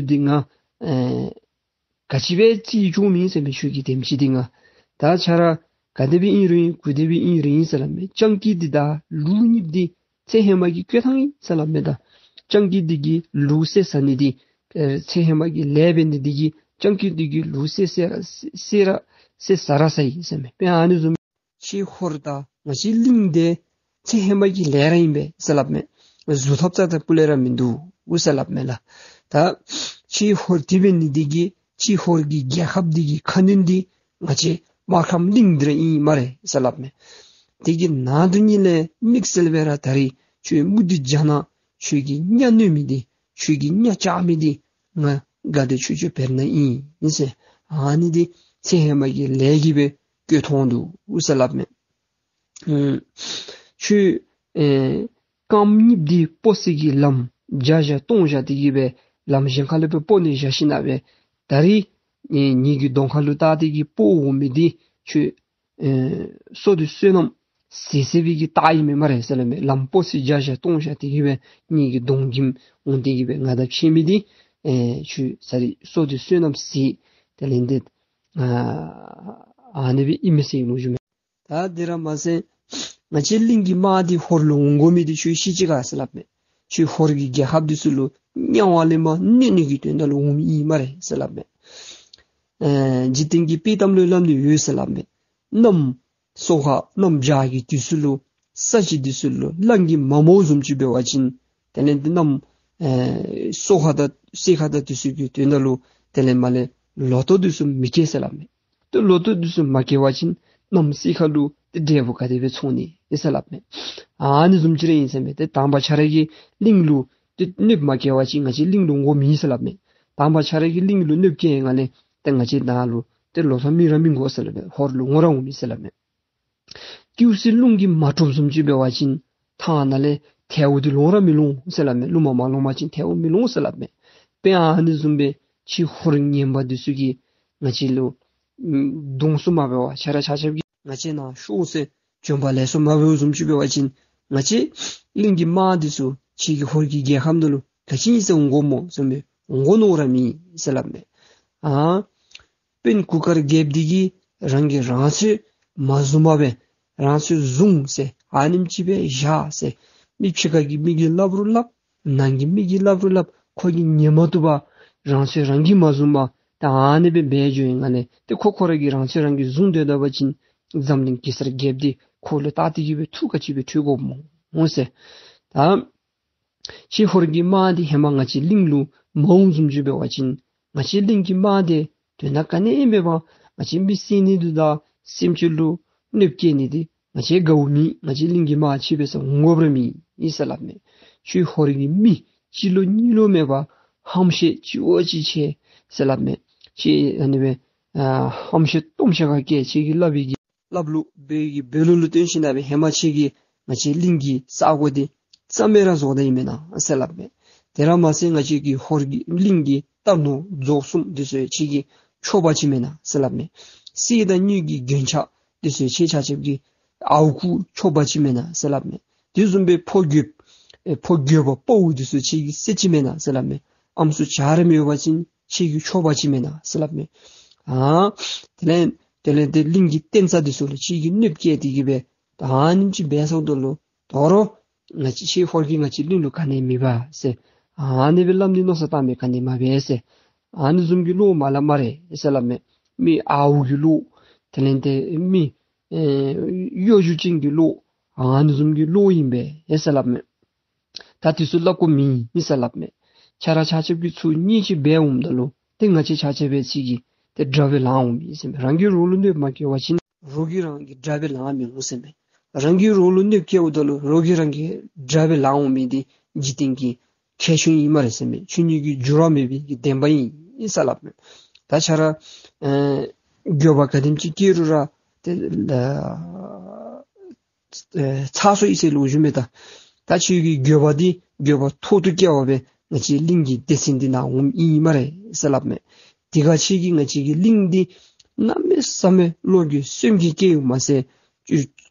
འདི་ང་ཨེ་ག་ཅི་སྦེ་རྩིས་བྱུང་མི་ཟེར་མི་ཁྱོད་ཀྱི་དེམ་ཅིག་འདི་ང་ད་ཁྱོད་ར་ག་དེ་སྦེ་ཨིན་རུང་གུ་དེ་སྦེ་ཨིན་རུང་ཟེར་སླབ་མས། སྤྱང་ཀི་འདི་དང་ལུག་གཉིསཔོ་འདི་ཚེ་ཧེ་མ་གི་བསྐོས་ཐང་ཨིན་ཟེར་སླབ་མས། ད་སྤྱང་ཀི་འདི་གིས་ལུག་བསད་ཟ་ནི་འདི་ཨེ་ཚེ་ཧེ་མ་གི་ལས་འབད་ནི་འདི་གིས་སྤྱང་ཀི་འདི་གིས་ལུག་བསད་བསད་ར་བསད་ར་བསད་ཟ་ར་ཟ་ཡི་ཟེར་མས། དཔེ་ཨ་ནི་བཟུམ་ཁྱེད་ཧོར་དང་ང་བཅས་གླིང་འདི་ ཚེ་ཧེ་མ་གི་ལས་ར་ཨིན་པས་ཟེར་སླབ་མས། བཟོ་ཐབས་རྩ་དང་སྤུ་ལས་ར་མིན་འདུག་ཟེར་སླབ་མས་ལགས། ད་ཁྱོད་ཧོར་དེ་འབད་ནི་འདི་གིས་ཁྱོད་ཧོར་གྱི་རྒྱལ་ཁབ་འདི་གི་ཁ་གནོན་འདི་ང་བཅས་སྨར་ཁམས་གླིང་འདི་ར་ཨིན་སྨ་རེ་ཟེར་སླབ་མས། དེ་གི་ནང་དུ་ཉིད་ལས་དམིགས་བསལ་སྦེ་ར་ད་རིས་ཁྱོད་མུ་སྟེགས་ཇ་ནག་ཁྱོད་ཀྱིས་གཉའ་གནོན་མི་འདི་ཁྱོད་ཀྱིས་གཉའ་བཅག་མི་འདི་ང་དགའ་བདེ་ཆོས་སྐྱོང་བེར་ནག་ཨིན་ཟེར། ཨ་ནི་འདི་ཚེ་ཧེ་མ་གི་ལས་ཀྱིས་སྦེ་བཀོད་ཐོན་འདུག་ཟེར་སླབ་མས། ཨུམ། ཁྱོད་ཨེ་རྐངམ་གཉིསཔོ་འདི་སྤོ་སའི་གི་ལམ་བརྒྱ་བཞག་སྟོང་བཞག་སྟེ་གི་སྦེ་ལམ་གཞན་ཁ་ལུ་སྦེ་སྤོ་ནི་བཞག་ཞིན་ན་སྦེ་ད་རིས་ཨེ་ངེ་གི་གདོང་ཁ་ལུ་བལྟ་སྟེ་གི་སྤོ་འོང་མི་འདི་ཁྱོད་ཨེ་བསོད་བདེ་བསོད་ནམས་ཟད་ཟད་པའི་གི་རྟགས་ཨིན་མས་སྨ་རེ་ཟེར་སླབ་མས། ལམ་སྤོ་སའི་བརྒྱ་བཞག་སྟོང་བཞག་སྟེ་གི་སྦེ་ངེ་གི་གདོང་ཁྱིམ་འོང་སྟེ་གི་སྦེ་ང་དང་ཕྱད་མི་འདི་ཨེ་ཁྱོད་ད་རིས་བསོད་བདེ་བསོད་ནམས་ཟད། དེ་ལས་འདི་ཨ་ཨ་ནི་སྦེ་ཨིན་མས་ཟེར་ལོ་རྒྱུས་མས། ད་དེ་ར་མ་ཚད་ང་བཅས་གླིང་གི་དམག་འདི་ཧོར་ལུ་འོང་དགོ་མི་འདི་ཁྱོད་ཤེས་ཅི་ག་ཟེར་སླབ་མས། ཁྱོད་ཧོར་གྱི་རྒྱལ་ཁབ་འདི་ཚུ་ལུ་དམྱལ་བ་ལས་མར་གནོན་ནི་གི་དོན་དག་ལུ་འོང་མི་ཨིན་སྨ་རེ་ཟེར་སླབ་མས། ཨེ་འཇིག་རྟེན་གྱི་དཔྱེ་གཏམ་ལུ་སླབ་ནི་ཡོད་ཟེར་སླབ་མས། གནམ་སོ་ཁ་གནམ་བྱཱར་གྱི་དུས་ཚོད་ལུ་ས་གཞི་འདི་ཚུ་ལུ་གླང་གིས་མ་རྨོ་བཟུམ་ཅིག་འབད་བ་ཅིན་དེ་ལས་འདི་གནམ་ཨེ་སོ་ཁ་དང་སེར་ཁ་དང་འདི་ཚུ་གི་དོན་དག་ལུ་དེ་ལས་མར་ལས་ལོ་ཐོག་འདི་ཚུ་མི་སྐྱེ་ཟེར་སླབ་མས། ཏེ་ལོ་ཐོག་འདི་ཚུ་མ་སྐྱེ་བ་ཅིན་གནམ་སེར་ཁ་ལུ་ཏེ་འབྲས་བུ་ག་དེ་སྦེ་ཚོགས་ནི་ཨིན་ཟེར་སླབ་མས། ཨ་ནི་བཟུམ་ཅིག་ར་ཨིན་ཟེར་མས། ཏེ་དང་པ་ཁྱོད་ར་གི་གླིང་ལུ་ཏེ་གནོདཔ་མ་སྐྱེལ་བ་ཅིན་ང་བཅས་གླིང་ལུ་འོང་དགོཔ་མེད་ཟེར་སླབ་མས། དང་པ་ཁྱོད་ར་གི་གླིང་ལུ་གནོདཔ་བཀལ་ཡི་ང་ལས་ཏེ་ང་བཅས་ནཱ་ལུ་ཏེ་ལོ་ཐོག་མི་ར་མི་འོང་ཟེར་སླབ་མས། ཧོར་ལུ་འོང་ར་འོང་མི་ཟེར་སླབ་མས། ཏེའུ་སི་རླུང་གིས་མ་དཀྲུགས་བཟུམ་ཅིག་འབད་བ་ཅིན་ཐང་ནང་ལས་ཐལཝ་འདི་ལོང་ར་མི་ལོང་ཟེར་སླབ་མས། རླུང་མ་མ་ལོང་བ་ཅིན་ཐལཝ་མི་ལོང་ཟེར་སླབ་མས། དཔེ་ཨ་ནི་བཟུམ་སྦེ་ཁྱོད་ཧོར་ངན་པ་འདི་ཚུ་གིས་ང་བཅས་ལུ་ཨམ་གདོང་བསུ་མ་འབད་བར་ཁྱོད་ར་ཆ་ཁྱབ་ཀྱིས་ང་བཅས་ནཱ་ཤོག་ཟེར་བྱོན་པ་ལེགས་སོ་མ་འབདཝ་བཟུམ་ཅིག་འབད་བ་ཅིན་ང་བཅས་གླིང་གི་དམག་འདི་ཚུ་ཁྱོད་ཀྱི་ཧོར་གྱི་རྒྱལ་ཁམས་ནང་ལུ་ག་ཅི་ཨིན་ཟེར་འོང་དགོཔ་སྨོ་ཟེར་མས། འོང་དགོ་མནོ་ར་མེད་ཟེར་སླབ་མས། ཨ་དཔོན་གུར་དཀར་རྒྱལཔོ་འདི་གིས་རང་གིས་རང་ཚོད་མ་བཟུང་བར་སྦེ་རང་ཚོད་བཟུང་ཟེར་ཨ་ནེམ་ཅིག་སྦེ་བཞག་ཟེར། མི་ཕྱི་ཁ་གི་མི་གིས་སླབ་རུང་སླབ། ནང་གི་མི་གིས་སླབ་རུང་སླབ། ཁོ་གིས་ཉན་མ་བཏུབ་པར་རང་ཚོད་རང་གིས་མ་བཟུང་བར་ད་ཨ་ནི་སྦེ་འབད་འགྱོ་ཡི་ང་ལས། ཏེ་ཁོ་ཁོ་ར་གིས་རང་ཚོད་རང་གིས་བཟུང་སྡོད་ད་པ་ཅིན་འཛམ་གླིང་གེ་སར་རྒྱལཔོ་འདི་ཁོ་ལུ་བལྟ་སྟེ་གི་སྦེ་ཐུགས་ག་ཅི་སྦེ་ཁྲོ་དགོཔ་སྨོ་ཟེར། ད་ཁྱོད་ཧོར་གྱི་དམག་འདི་ཧེ་མ་ང་བཅས་གླིང་ལུ་མ་འོང་བཟུམ་ཅིག་འབད་བ་ཅིན་ང་བཅས་གླིང་གི་དམག་འདི་དོན་དག་ག་ནི་ཡང་མེད་པར་ང་བཅས་མི་བསད་ནི་འདི་དང་སེམས་ཅན་ལུ་གནོདཔ་བཀལ་ནི་འདི་ང་བཅས་དགའཝ་མེད། ང་བཅས་གླིང་གི་དམག་ཁྱོད་འབད་སར་འོང་དགོཔ་ར་མེད་ཨིན་ཟེར་སླབ་མས། ཁྱོད་ཧོར་གྱི་མི་གཅིག་ལོ་གཉིས་ལོ་མེད་པར་ཧམ་བཤད་ཅི་འོ་ཅི་བྱེད་ཟེར་སླབ་མས། ཁྱོད་ཨ་ནི་སྦེ་ཨ་ཧམ་བཤད་སྟོང་བཤད་ག་སྐད་ཁྱོད་ཀྱིས་སླབ་པའི་གི་སླབ་ལུགས་འབད་བའི་གི་འབད་ལུགས་ལུ་བརྟེན་ཞིན་ན་སྦེ་ཧེ་མ་ཁྱོད་ཀྱིས་ང་བཅས་གླིང་གི་ས་གོ་འདི་རྩ་མེད་ར་བཟོ་ད་ཡི་མེན་ན་ཟེར་སླབ་མས། དེ་ར་མ་ཚད་ང་བཅས་ཀྱི་ཧོར་གྱི་གླིང་གི་རྟ་ནོར་རྫོགས་གསུམ་འདི་ཚུ་ཁྱོད་ཀྱིས་འཕྱོག་པ་ཅིན་མེན་ན་ཟེར་སླབ་མས། གསེར་དང་དངུལ་གྱི་རྒྱན་ཆ་འདི་ཚུ་ཁྱོད་ཆ་ཁྱབ་ཀྱིས་ཨརཝ་ཁུ་འཕྱོག་པ་ཅིན་མེན་ན་ཟེར་སླབ་མས། དེ་བཟུམ་སྦེ་ཕོ་རྒོད་ཨེ་ཕོ་རྒོད་པ་དཔའ་བོ་འདི་ཚུ་ཁྱོད་ཀྱིས་བསད་ཅི་མེན་ན་ཟེར་སླབ་མས། ཨམ་སྲུ་བྱ་ར་མི་ཡོད་པ་ཅིན་ཁྱོད་ཀྱིས་འཕྱོག་པ་ཅིན་མེན་ན་ཟེར་སླབ་མས། ཨ་དེ་ལས་དེ་ལས་དེ་གླིང་གི་བསྟན་རྩ་འདི་ཚུ་ལུ་ཁྱོད་ཀྱིས་གནོདཔ་བཀལ་ཏེ་གི་སྦེ་ད་ཨ་ནེམ་ཅིག་འབད་སོངམ་ད་ལུ་དོ་རུང་ང་བཅས་ཁྱོད་ཧོར་གྱིས་ང་བཅས་གླིང་ལུ་ག་ནི་མེད་པ་ཟེར་ཨ་ནི་སྦེ་སླབ་ནི་མནོ་བསམ་བཏང་མི་ག་ནི་མ་འབད་ཟེར། ཨ་ནི་བཟུམ་གྱི་བློ་མ་སླབ་སྨ་རེ་ཟེར་སླབ་མས། མི་ཨརཝ་གི་བློ་དེ་ལས་དེ་མི་ཨེ་གཡོ་སྒྱུ་ཅན་གྱི་བློ་ཨ་ནི་བཟུམ་གྱི་བློ་ཨིན་པས་ཟེར་སླབ་མས། ད་འདི་ཚུ་སླབ་དགོཔ་མེད་ཟེར་སླབ་མས། ཁྱོད་ར་ཆ་ཁྱབ་ཀྱིས་ཚུར་གཉིས་ཅིག་འབད་འོངམ་ད་ལུ་ཏེ་ང་བཅས་ཆ་ཁྱབ་སྦེ་ཅིག་གིས་ཏེ་དགྲ་སྦེ་ལང་འོང་མི་ཟེར་མས། རང་གིས་རོགས་ལུ་གནོདཔ་མ་བཀལ་བ་ཅིན་རོགས་ཀྱིས་རང་གི་དགྲ་སྦེ་ལང་མི་འོང་ཟེར་མས། རང་གིས་རོགས་ལུ་གནོདཔ་བཀལཝ་ད་ལུ་རོགས་ཀྱིས་རང་གི་དགྲ་སྦེ་ལང་འོང་མི་འདི་འཇིག་རྟེན་གྱི་ཁྱད་ཆོས་ཨིན་སྨ་རེ་ཟེར་མས། ཆོས་ཉིད་ཀྱི་འགྱུར་བ་མེད་པའི་གི་བདེན་པ་ཨིན་ཟེར་སླབ་མས། ད་ཁྱོད་ར་ཨེ་འགྱོད་པ་ག་དེམ་ཅིག་སྐྱེ་རུང་ར་ཏེ་ལ་ཨེ་ཚར་སོ་ཡི་ཟེར་ལོ་རྒྱུས་མེད་ད། ད་ཁྱོད་ཀྱི་འགྱོད་པ་འདི་འགྱོད་པ་ཐོག་ཏུ་བཀལ་བར་སྦེ་ང་བཅས་གླིང་གི་སྡེ་ཚན་འདི་ནང་འོངམ་ཨིན་སྨ་རེ་ཟེར་སླབ་མས། དེ་ག་ཁྱོད་ཀྱིས་ང་བཅས་ཀྱི་གླིང་འདི་གནམ་མེད་ས་མེད་བློ་འགྱོད་སེམས་འགྱོད་བསྐྱེད་ཡོད་མ་ཚད་ཇུས་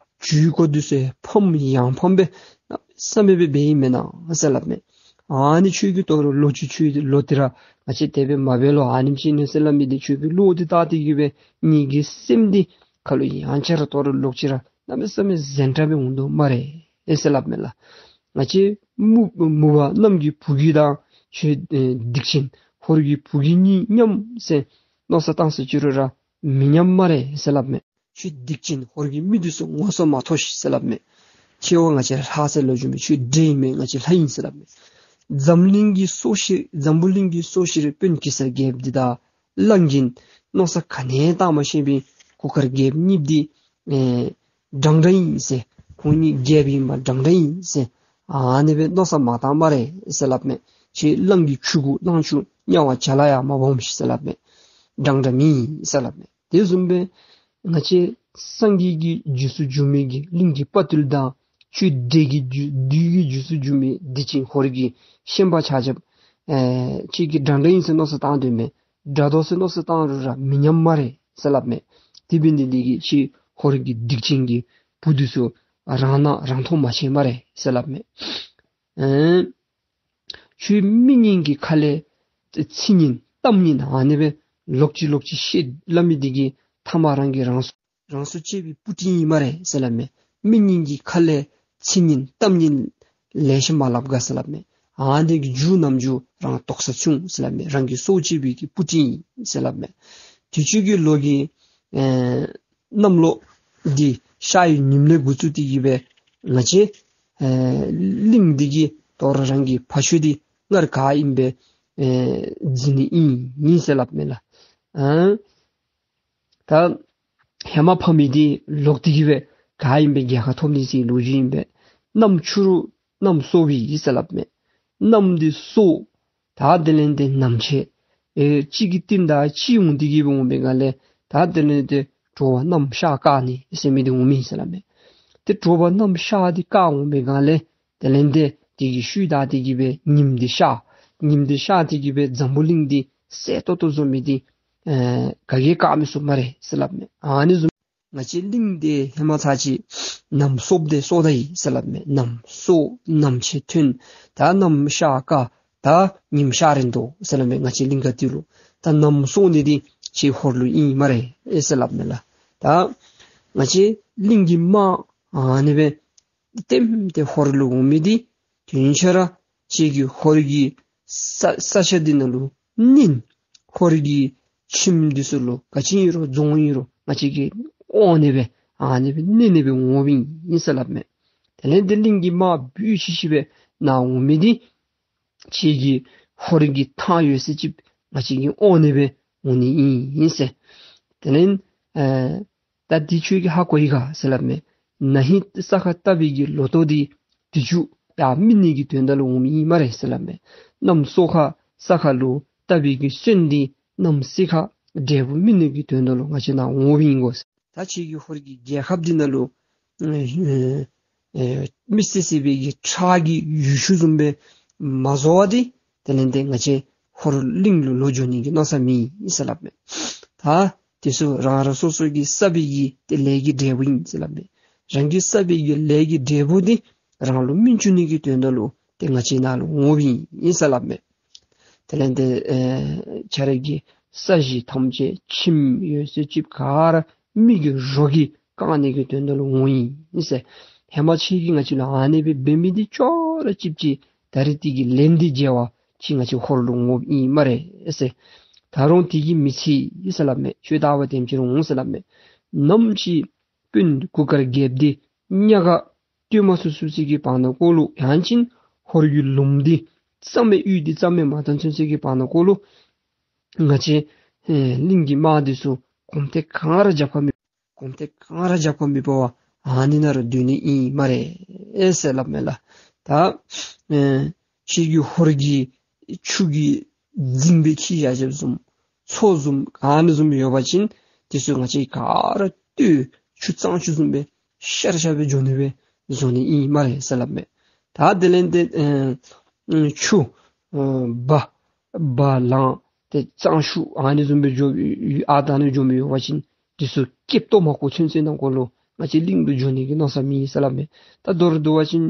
ཇུས་འགོ་འདི་ཚུ་ཕམ་ཡང་ཕམ་སྦེ་གནམ་མེད་ས་མེད་སྦེ་འབད་ཡི་མེན་ན་ཟེར་སླབ་མས། ཨ་ནི་ཁྱོད་ཀྱིས་དོ་རུང་ལོག་ཅི་ཁྱོད་ལོག་སྟེ་ར་ང་བཅས་དེ་སྦེ་མ་འབད་ལོ་ཨ་ནེམ་ཅིག་ཨིན་ཟེར་སླབ་མི་འདི་ཁྱོད་ཀྱི་ལོག་སྟེ་བལྟ་སྟེ་གི་སྦེ་ངེ་གི་སེམས་འདི་ཁ་ལུ་ཡང་ཆ་ར་དོ་རུང་ལོག་ཅི་ར་གནམ་མེད་ས་མེད་གཟན་དྲགས་སྦེ་འོང་དོ་སྨ་རེ་ཨེ་ཟེར་སླབ་མས་ལགས། ང་བཅས་མུ་མུ་པ་གནམ་གྱི་བུ་གུ་དང་ཁྱོད་ཨེ་སྡིག་ཅན་ཧོར་གྱི་བུ་གུ་གཉིས་མཉམ་ཟེར་མནོ་བསམ་བཏང་ས་ཅི་རུང་ར་མི་མཉམ་སྨ་རེ་ཟེར་སླབ་མས། ཁྱོད་སྡིག་ཅན་ཧོར་གྱི་མི་འདི་ཚུ་ངོ་སོ་མ་མཐོ་ཤིག་ཟེར་སླབ་མས། ཁྱོད་ང་བཅས་ལྷ་ཟེར་ལོ་རྒྱུས་མེད། ཁྱོད་འདྲེ་ཨིན་མས། ང་བཅས་ལྷ་ཨིན་ཟེར་སླབ་མས། འཛམ་གླིང་གི་སྲོག་ཤིང་འཛམ་བུ་གླིང་གི་སྲོག་ཤིང་རི་དཔོན་གེ་སར་རྒྱལཔོ་འདི་དང་གླང་གིས་མནོ་བསམ་ག་ནི་བཏང་མ་ཤེས་པའི་གུར་དཀར་རྒྱལཔོ་གཉིས་འདི་ཨེ་འདྲན་འདྲ་ཨིན་ཟེར། ཁོང་གཉིས་རྒྱལཔོ་ཨིནམ་འདྲན་འདྲ་ཨིན་ཟེར། ཨ་ནི་སྦེ་མནོ་བསམ་མ་བཏང་སྨ་རེ་ཟེར་སླབ་མས། ཁྱོད་གླང་གི་ཁྱུ་གུ་གླང་ཆུང་དམྱལ་བ་བྱ་ལ་ཡང་མ་འབོམ་ཤིག་ཟེར་སླབ་མས། འདྲན་འདྲ་མེན་ཟེར་སླབ་མས། དེ་བཟུམ་སྦེ་ང་བཅས་སངས་རྒྱས་ཀྱི་རྗེས་སུ་འཇུག་མི་གི་གླིང་གི་དཔའ་བརྟུལ་དང་ཁྱོད་འདྲེ་གི་རྗེས་བདུད་ཀྱི་རྗེས་སུ་འཇུག་མི་སྡིག་ཅན་ཧོར་གྱི་ཤན་པ་ཆ་ཁྱབ་ཨེ་ཁྱོད་ཀྱིས་འདྲན་འདྲ་ཨིན་ཟེར་མནོ་བསམ་བཏང་དོ་མས། འདྲ་འདྲ་ཟེར་མནོ་བསམ་བཏང་རུང་ར་མི་མཉམ་སྨ་རེ་ཟེར་སླབ་མས། དེ་འབད་ནི་འདི་གིས་ཁྱོད་ཧོར་གྱི་སྡིག་ཅན་གྱི་བུ་འདི་ཚུ་རང་སྣང་རང་མཐོང་མ་བྱེད་སྨ་རེ་ཟེར་སླབ་མས། ཨེ་ཁྱོད་མི་སྙིང་གི་ཁ་ལས་ཚིག་སྙན་གཏམ་སྙན་ཨ་ནི་སྦེ་ལོག་ཅི་ལོག་ཅི་བཤད་སླབ་མི་འདི་གིས་ཐ་མ་རང་གིས་རང་སྲོག་རང་སྲོག་བཅད་པའི་སྤུ་གྲི་ཨིན་སྨ་རེ་ཟེར་སླབ་མས། མི་སྙིང་གི་ཁ་ལས་ཚིག་སྙན་གཏམ་སྙན་ལེ་ཤ་མ་སླབ་ག་ཟེར་སླབ་མས། ཨ་ནི་གི་རྒྱུ་རྣམ་འགྱུར་རང་དོགས་ས་བྱུང་ཟེར་སླབ་མས། རང་གི་སྲོག་བཅད་པའི་གི་སྤུ་གྲི་ཨིན་ཟེར་སླབ་མས། དུས་ཅི་གི་ལོ་གི་ཨེ་གནམ་ལོ་འདི་ཤར་བའི་ཉིནམ་ལས་འགོ་བཙུགས་ཏེ་གི་སྦེ་ང་བཅས་ཨེ་གླིང་འདི་གི་དོ་རུང་རང་གི་ཕ་ཆོས་འདི་སྔར་ག་ཨིནམ་སྦེ་ཨེ་འཛིན་ནི་ཨིན་ཨིན་ཟེར་སླབ་མས་ལགས། ཨ་ད་ཧེ་མ་ཕ་མེས་འདི་ལོག་སྟེ་གི་སྦེ་ག་ཨིནམ་སྦེ་རྒྱལ་ཁ་ཐོབ་ནི་ཟེར་ལོ་རྒྱུས་ཨིན་པས། གནམ་ཆུ་རུ་གནམ་སྲོ་བའི་ཨིན་ཟེར་སླབ་མས། གནམ་འདི་སྲོ། ད་དེ་ལས་འདི་གནམ་ཆེ་ཨེ་གཅིག་གི་རྟིང་བདའ་གཅིག་འོང་སྟེ་གི་སྦེ་འོང་པའི་སྒང་ལས་ད་དེ་ལས་འདི་དྲོ་པ་གནམ་ཤར་བཀག་ནི་ཟེར་མི་འདི་འོང་མི་ཨིན་ཟེར་སླབ་མས། ཏེ་དྲོ་པ་གནམ་ཤར་འདི་བཀག་འོང་པའི་སྒང་ལས་དེ་ལས་འདི་དེ་གི་ཤུལ་བདའ་སྟེ་གི་སྦེ་ཉིམ་འདི་ཤར། ཉིམ་འདི་ཤར་ཏེ་གི་སྦེ་འཛམ་བུ་གླིང་འདི་གསལ་ཏོག་ཏོ་བཟོ་མི་འདི་ཨེ་ག་གིས་བཀག་མི་ཚུགས་སྨ་རེ་ཟེར་སླབ་མས། ཨ་ནི་བཟུམ་ང་བཅས་གླིང་འདི་ཧེ་མ་ཚར་ཅིག་གནམ་སྲོཔ་འདི་སྲོ་ད་ཡི་ཟེར་སླབ་མས། གནམ་སྲོ་གནམ་ཆེ་ཐོན། ད་གནམ་ཤར་བཀག། ད་ཉིམ་ཤར་རན་དོ་ཟེར་སླབ་མས། ང་བཅས་གླིང་ག་ཏེ་ལུ་ད་གནམ་སྲོ་ནི་འདི་ཁྱེད་ཧོར་ལུ་ཨིན་སྨ་རེ་ཨེ་ཟེར་སླབ་མས་ལགས། ད་ང་བཅས་གླིང་གི་དམག་ཨ་ནི་སྦེ་ལྟེམ་ལྟེ་ཧོར་ལུ་འོང་མི་འདི་དུས་ཆ་ར་ཁྱེད་ཀྱི་ཧོར་གྱི་ས་ས་ཆ་འདི་ནང་ལུ་གནོན། ཧོར་གྱི་ཁྱིམ་འདི་ཚུ་ལུ་ག་ཅི་ཨིན་རུང་རྫོང་ཨིན་རུང་ང་བཅས་ཀྱིས་དབང་ནི་སྦེ་ཨ་ནི་སྦེ་གནོན་ནི་སྦེ་འོང་མི་ཨིན་ཟེར་སླབ་མས། དེ་ལས་འདི་གླིང་གི་དམག་འབུམ་ཕྱེད་ཅིག་སྦེ་ནཱ་འོང་མི་འདི་ཁྱེད་ཀྱི་ཧོར་གྱི་ཐང་ཡོད་ཟེར་ཅིག་ང་བཅས་ཀྱིས་དབང་ནི་སྦེ་འོང་ནི་ཨིན་ཟེར། དེ་ལས་ཨེ་ད་འདི་ཁྱོད་ཀྱིས་ཧ་གོ་ཡི་ག་ཟེར་སླབ་མས། ན་ཧིང་ས་ཁར་བཏབ་པའི་གི་ལོ་ཐོག་འདི་དུས་ཅི་ཡར་སྨིན་ནི་གི་དོན་དག་ལུ་འོང་མི་ཨིན་སྨ་རེ་ཟེར་སླབ་མས། གནམ་སྲོ་ཁར་ས་ཁར་ལུ་བཏབ་པའི་གི་སོན་འདི་གནམ་སྲེ་ཁར་འབྲས་བུ་སྨིན་ནི་གི་དོན་དག་ལུ་ང་བཅས་ནཱ་འོང་བའི་ཨིན་གོ་ཟེར། ད་ཁྱེད་ཀྱི་ཧོར་གྱི་རྒྱལ་ཁབ་འདི་ནང་ལུ་ཨེ་ཨེ་མི་སེར་སེར་བའི་གི་ཁྲག་གི་ཡུལ་ཤུལ་བཟུམ་སྦེ་མ་བཟོ་བ་འདི་དེ་ལས་འདི་ང་བཅས་ཧོར་གླིང་ལུ་ལོག་འགྱོ་ནི་གི་མནོ་བསམ་མེད་ཟེར་སླབ་མས། ད་དེ་ཚུ་རང་རང་སོ་སོ་གིས་བསགས་པའི་གི་ཏེ་ལས་ཀྱི་འབྲས་བུ་ཨིན་ཟེར་སླབ་མས། རང་གིས་བསགས་པའི་གི་ལས་ཀྱི་འབྲས་བུ་འདི་རང་ལུ་སྨིན་བཅུག་ནི་གི་དོན་དག་ལུ་ཏེ་ང་བཅས་ནཱ་ལུ་འོང་བའི་ཨིན་ཟེར་སླབ་མས། དེ་ལས་འདི་ཨེ་ཁྱེད་ར་གི་ས་གཞི་ཐམས་ཅད་ཁྱིམ་ཡོད་ཚད་ཅིག་ག་ར་མེ་གི་རོ་གིས་བཀང་ནི་གི་དོན་དག་ལུ་འོང་ཡི་ཟེར། ཧེ་མ་ཁྱེད་ཀྱིས་ང་བཅས་ལུ་ཨ་ནི་སྦེ་འབད་མི་འདི་ཅོག་ར་གཅིགཔ་ཅིག་ད་རིས་དེ་གི་ལན་འདི་འཇལ་བར་ཁྱེད་ང་བཅས་ཧོར་ལུ་འོངམ་ཨིན་སྨ་རེ་ཟེར། ད་རུང་དེ་གིས་མི་ཚད་ཟེར་སླབ་མས། ཁྱོད་ད་བར་དེམ་ཅིག་རུང་འོང་ཟེར་སླབ་མས། ནམ་ཅིག་དཔོན་གུར་དཀར་རྒྱལཔོ་འདི་གཉའ་ག་བཏུལ་མ་ཚུགས་ཚུགས་ཚད་ཀྱི་བར་ན་ཀོ་ལུ་ཡང་ཅིན་ཧོར་གྱི་ལུངམ་འདི་རྩ་མེད་གཡུས་འདི་རྩ་མེད་མ་བཏང་ཚུགས་ཚད་ཀྱི་བར་ན་ཀོ་ལུ་ང་བཅས་ཨེ་གླིང་གི་དམག་འདི་ཚུ་གོམ་ཐེངས་གང་ར་རྒྱབ་ཁར་མི་གོམ་ཐེངས་གང་ར་རྒྱབ་ཁར་མི་འབག་པར་ཨ་ནི་ནང་ར་སྡོད་ནི་ཨིན་སྨ་རེ་ཨེ་ཟེར་སླབ་མས་ལགས། ད་ཨེ་ཁྱེད་ཀྱི་ཧོར་གྱི་ཆུ་གི་རྫིང་སྦེ་འཁྱིལ་བཞག་བཞགཔ་བཟུམ་མཚོ་བཟུམ་ཨ་ནི་བཟུམ་ཡོད་པ་ཅིན་དེ་ཚུ་ང་བཅས་ག་ར་བཏུལ་ཆུ་གཙང་ཆུ་བཟུམ་སྦེ་ཤར་ཤར་སྦེ་འགྱོ་ནི་སྦེ་བཟོ་ནི་ཨིན་སྨ་རེ་ཟེར་སླབ་མས། ད་དེ་ལས་འདི་ཨེ་ཆུ་ཨེ་འབའ་འབའ་ལང་ཏེ་གཙང་ཆུ་ཨ་ནི་བཟུམ་སྦེ་འགྱོ་ཨ་ད་ནི་འགྱོ་མི་ཡོད་པ་ཅིན་དེ་ཚུ་སྐེདཔ་ཏོ་མ་གོ་ཚུན་ཚོད་ནང་འཁོད་ལུ་ང་བཅས་གླིང་དུ་འགྱོ་ནི་གི་མནོ་བསམ་མེད་ཟེར་སླབ་མས། ད་མདོར་བསྡུ་བ་ཅིན་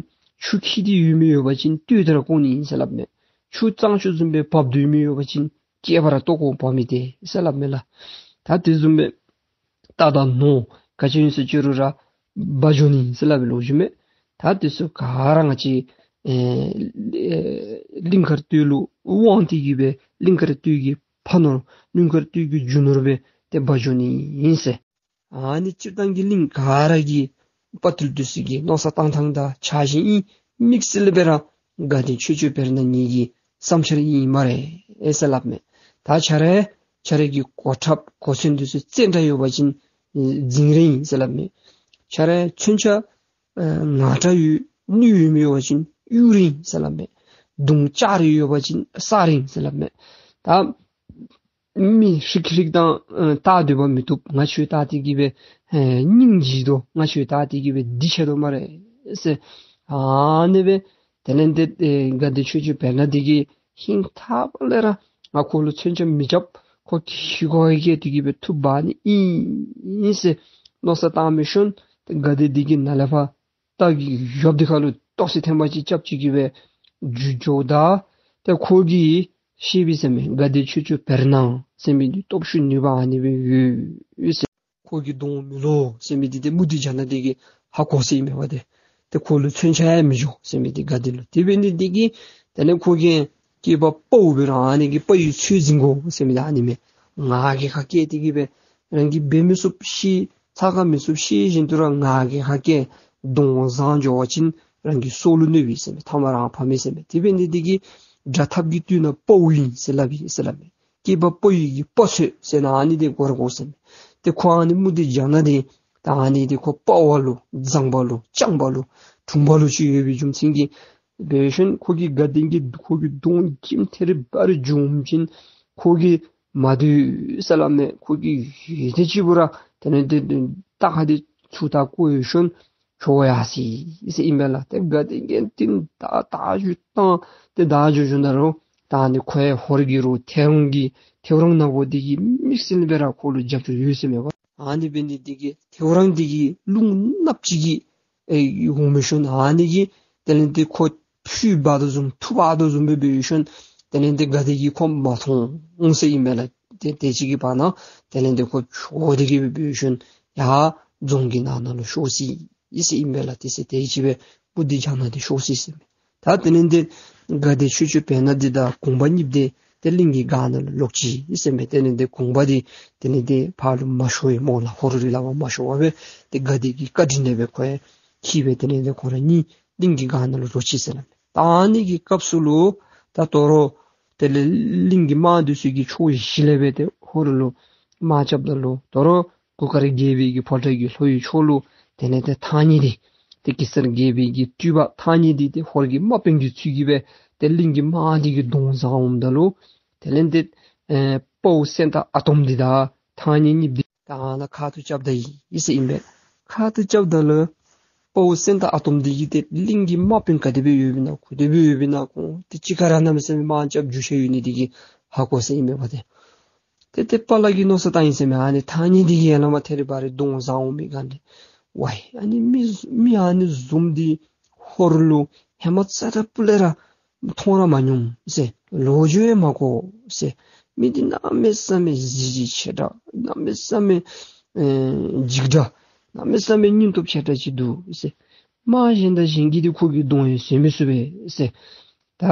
ཆུ་འཁྱིལ་ཏེ་ཡོད་མི་ཡོད་པ་ཅིན་བཏུལ་ཏེ་ར་བཀོ་ནི་ཨིན་ཟེར་སླབ་མས། ཆུ་གཙང་ཆུ་བཟུམ་སྦེ་འབབ་སྡོད་མི་ཡོད་པ་ཅིན་སྐེདཔ་ར་ཏོ་གོ་འབབ་མི་དེ་ཟེར་སླབ་མས་ལགས། ད་དེ་བཟུམ་སྦེ་རྟ་དང་ནོར་ག་ཅི་ཨིན་ཟེར་ཅི་རུང་ར་འབག་འགྱོ་ནི་ཟེར་སླབ་པའི་ལོ་རྒྱུས་མས། ད་དེ་ཚུ་ག་ར་ང་བཅས་ཨེ་གླིང་དཀར་སྟོད་ལུ་དབང་སྟེ་གི་སྦེ་གླིང་དཀར་སྟོད་ཀྱི་ཕ་ནོར་གླིང་དཀར་སྟོད་ཀྱི་རྒྱུ་ནོར་སྦེ་ཏེ་འབག་འགྱོ་ནི་ཨིན་ཟེར། ཨ་ནི་སྤྱིར་བཏང་གི་གླིང་ག་ར་གི་ དཔའ་ཐུལ་འདི་ཚུ་གི་མནོ་བསམ་བཏང་ཐངས་དང་ཆགས་ཞེན་ཨིན། དམིགས་བསལ་སྦེ་ར་དགའ་ལྡན་ཆོས་སྐྱོང་བེར་ནག་གཉིས་ཀྱི་བསམ་འཆར་ཨིན་སྨ་རེ་ཟེར་སླབ་མས། ད་ཁྱེད་ར་ཁྱེད་ར་གི་གོ་ཁྲབ་གོ་མཚོན་འདི་ཚུ་བཙན་དྲགས་ཡོད་པ་ཅིན་རྫིང་རེ་ཨིན་ཟེར་སླབ་མས། ཁྱེད་ར་མཚོན་ཆ་ཨེ་ངར་དྲགས་ཡོད་ནུས་ཡོད་མི་ཡོད་པ་ཅིན་གཡུ་རེ་ཨིན་ཟེར་སླབ་མས། མདུང་ལྕགས་རེ་ཡོད་པ་ཅིན་གསར་རེ་ཨིན་ཟེར་སླབ་མས། ད་མི་ཧྲིག་ཧྲིག་དང་ཨེ་བལྟ་སྡོད་པ་མི་བཏུབ། ང་ཁྱོད་བལྟ་སྟེ་གི་སྦེ་ཨེ་སྙིང་རྗེ་དོ། ང་ཁྱོད་བལྟ་སྟེ་གི་སྦེ་སྡིག་ཆེ་དོ་སྨ་རེ་ཟེར། ཨ་ནི་སྦེ་དེ་ལས་འདི་ཨེ་དགའ་ལྡན་ཆོས་སྐྱོང་བེར་ནག་འདི་གིས་ཧིང་ཐག་པ་ལས་ར་ང་ཁོ་ལུ་མཚོན་ཆ་མི་རྐྱབ། ཁོ་གིས་ཁོ་གིས་སྟེ་གི་སྦེ་ཐུབ་པ་ནི་ཨིན་ཟེར་མནོ་བསམ་བཏང་མི་ཤུལ་དགའ་ལྡན་འདི་གིས་ནཱ་ལས་ཕར་རྟ་གི་གཞོབ་འདི་ཁ་ལུ་ཏོག་ཙི་ཐེངས་མ་ཅིག་རྐྱབ་ཅིག་གི་སྦེ་འཇུ་འགྱོཝ་ད་ཏེ་ཁོ་གིས་ཤེས་པས་ཟེར་མས། དགའ་ལྡན་ཆོས་སྐྱོང་བེར་ནག་ཟེར་མི་འདི་སྟོབས་ཤུགས་ནུས་པ་ཨ་ནི་སྦེ་ཡོད་ཟེར། ཁོ་གི་གདོང་མི་ལོག་ཟེར་མི་འདི་ཏེ་མུ་སྟེགས་རྒྱ་ནག་འདི་གིས་ཧ་གོ་ཟེར་ཨིན་མས་པ་ཏེ། ཏེ་ཁོ་ལུ་མཚོན་ཆ་ཡང་མི་འགྱོ་ཟེར་མི་འདི་དགའ་ལྡན་ལུ། དེ་འབད་ནི་འདི་གིས་དེ་ལས་ཁོ་གིས་སྐྱེས་པ་དཔའ་བོ་སྦེ་ར་ཨ་ནི་གི་དཔའ་བོའི་ཚུལ་འཛིན་དགོ་ཟེར་མི་འདི་ཨ་ནི་མས། ང་རྒྱལ་ཁ་སྐད་དེ་གི་སྦེ་རང་གིས་འབད་མི་ཚུགསཔ་ཤེས་ཚ་ཁ་མི་ཚུགསཔ་ཤེས་བཞིན་དུ་ར་ང་རྒྱལ་ཁ་སྐད་གདོང་བཟང་འགྱོ་བ་ཅིན་རང་གི་སྲོག་ལུ་གནོདཔ་ཨིན་ཟེར་མས། ཐ་མ་རང་ཕམ་ཨིན་ཟེར་མས། དེ་འབད་ནི་འདི་གིས་དགྲ་ཐབས་ཀྱིས་བཏུལ་ན་དཔའ་བོ་ཨིན་ཟེར་སླབ་ཨིན་ཟེར་སླབ་མས། སྐྱེས་པ་དཔའ་བོའི་གི་དཔའ་ཚོད་ཟེར་ན་ཨ་ནི་འདི་གོ་ར་གོ་ཟེར་མས། ཏེ་ཁོ་ཨ་ནི་མུ་སྟེགས་རྒྱ་ནག་འདི་ད་ཨ་ནི་འདི་ཁོ་དཔའ་བ་ལུ་མཛངས་པ་ལུ་སྤྱང་པ་ལུ་དྲུང་པ་ལུ་ཅིག་ཡོད་པའི་རྒྱུ་མཚན་གྱིས་འབད་ཞིནམ་ཁོ་གིས་དགའ་ལྡན་གྱི་ཁོ་གི་གདོང་ཁྱིམ་ཐེ་རི་བ་རི་འཇོམས་ཞིནམ་ཁོ་གིས་མ་སྡོད་ཟེར་སླབ་མས། ཁོ་གིས་ཡོད་ཚད་ཅིག་པུ་ར་དེ་ལས་ཏེ་རྟ་ཁ་འདི་ཚུར་ད་བཀོ་ཡོད་ཞིནམ་འགྱོ་ཡར་སོ་ཡི་ཟེར་ཨིན་པས་ལགས། ཏེ་དགའ་ལྡན་གྱིས་ཏེ་ད་ད་འཇུ་བཏང་སྟེ་ད་འཇུ་འཇུ་ད་རུང་ད་ཨ་ནི་ཁོ་ཡང་ཧོར་གྱི་རོགས་ཐེའུ་རང་གི་ཐེའུ་རང་ནག་པོ་འདི་གིས་དམིགས་བསལ་སྦེ་ར་ཁོ་ལུ་རྒྱབ་སྐྱོར་ཡོད་ཟེར་མས་པ། ཨ་ནི་འབད་ནི་འདི་གིས་ཐེའུ་རང་འདི་གིས་རླུང་ནགཔོ་ཅིག་གིས་ཨེ་འོང་མི་ཤུལ་ཨ་ནི་གིས་དེ་ལས་ཏེ་ཁོ་འཕུར་འབག་དོ་བཟུམ་འཐུ་འབག་དོ་བཟུམ་སྦེ་འབད་ཡོད་ཤུལ་དེ་ལས་ཏེ་དགའ་ལྡན་གྱིས་ཁོ་མ་མཐོང་ཟེར་ཨིན་པས་ལགས། ཏེ་དེ་ཅིག་གི་བར་ན་དེ་ལས་ཏེ་ཁོ་ཤོར་ཏེ་གི་སྦེ་འབད་ཡོད་ཤུལ་ཡར་རྫོང་གི་ནང་ན་ལུ་ཤོར་སོ་ཡི་ཟེར་ཨིན་པས་ལགས། དེ་ཚེ་དེ་ཅིག་སྦེ་མུ་སྟེགས་རྒྱ་ནག་འདི་ཤོར་སོ་ཡི་ཟེར་མས། ད་དེ་ལས་ཏེ་དགའ་ལྡན་ཆོས་སྐྱོང་བེར་ནག་འདི་དང་གུང་པ་གཉིས་འདི་ཏེ་གླིང་གི་སྒར་ནང་ལུ་ལོག་ཅི་ཟེར་མས། དེ་ལས་ཏེ་གུང་པ་འདི་དེ་ལས་ཏེ་ཕར་ལུ་མ་ཤོར་བའི་སྨོ་ལགས། ཧོར་རི་ལས་ཕར་མ་ཤོར་བར་སྦེ་ཏེ་དགའ་ལྡན་གྱི་བཀའ་དྲིན་ལས་སྦེ་ཁོ་ཡང་འཁྱིད་སྦེ་དེ་ལས་ཏེ་ཁོང་ར་གཉིས་གླིང་གི་སྒར་ནང་ལུ་ལོག་ཅི་ཟེར་སླབ་མས། ད་ཨ་ནི་གི་སྐབས་སུ་ལུ་ད་དོ་རུང་དེ་ལས་གླིང་གི་དམག་འདི་ཚུ་གིས་ཕྱོགས་བཞི་ལས་སྦེ་ཏེ་ཧོར་ལུ་དམག་རྐྱབ་ད་ལུ་དོ་རུང་གུར་དཀར་རྒྱལ་པོའི་གི་ཕོ་བྲང་གི་ལྷོ་ཡི་ཕྱོགས་ལུ་དེ་ལས་ཏེ་ཐང་རྙེད་འདི་ཏེ་གེ་སར་རྒྱལ་པོའི་གི་སྤྲུལ་པ་ཐང་རྙེད་འདི་ཏེ་ཧོར་གྱི་དམག་དཔོན་གྱི་ཚུལ་གྱིས་སྦེ་ཏེ་གླིང་གི་དམག་འདི་གི་གདོང་བཟུང་འོངམ་ད་ལུ་དེ་ལས་ཏེ་ཨེ་དཔའ་བོ་སེང་སྟག་ཨ་དོམ་འདི་དང་ཐང་རྙེད་གཉིས་འདི་ད་ཨ་ནཱ་ཁ་ཐུག་རྐྱབ་ད་ཡི་ཟེར་ཨིན་པས། ཁ་ཐུག་རྐྱབ་ད་ལུ་དཔའ་བོ་སེང་སྟག་ཨ་དོམ་འདི་གིས་ཏེ་གླིང་གི་དམག་དཔོན་ག་དེ་སྦེ་ཡོདཔ་ཨིན་ན་ག་དེ་སྦེ་ཡོདཔ་ཨིན་ན་ཁོང་ཏེ་གཅིག་ཁར་ར་གནམ་མེད་ས་མེད་དམག་རྐྱབ་རྒྱུག་ཤར་ཡོད་ནི་འདི་གིས་ཧ་གོ་ཟེར་ཨིན་པས་པ་ཏེ། ཏེ་ཏེ་དཔའ་ལ་གིས་མནོ་བསམ་བཏང་ཡི་ཟེར་མས། ཨ་ནི་ཐང་རྙེད་འདི་གིས་ཡར་ལས་མར་ཐེ་རི་བ་རི་གདོང་བཟུང་འོང་མི་ག་ལས་ཝའི་ཨ་ནི་མི་མི་ཨ་ནི་བཟུམ་འདི་ཧོར་ལུ་ཧེ་མ་རྩ་དང་སྤུ་ལས་ར་མཐོང་ར་མ་མྱོང་ཟེར། ལོ་རྒྱུས་ཡང་མ་གོ་ཟེར། མི་འདི་གནམ་མེད་ས་མེད་གཟི་བརྗིད་ཆེ་དྲགས་གནམ་མེད་ས་མེད་ཨེ་འཇིགས་དྲགས་གནམ་མེད་ས་མེད་སྙིང་སྟོབས་ཆེ་དྲགས་ཅིག་འདུག་ཟེར། དམག་གཞན་དང་གཞན་གྱིས་འདི་ཁོ་གི་གདོང་ཡང་བཟོད་མི་ཚུགས་པས་ཟེར། ད་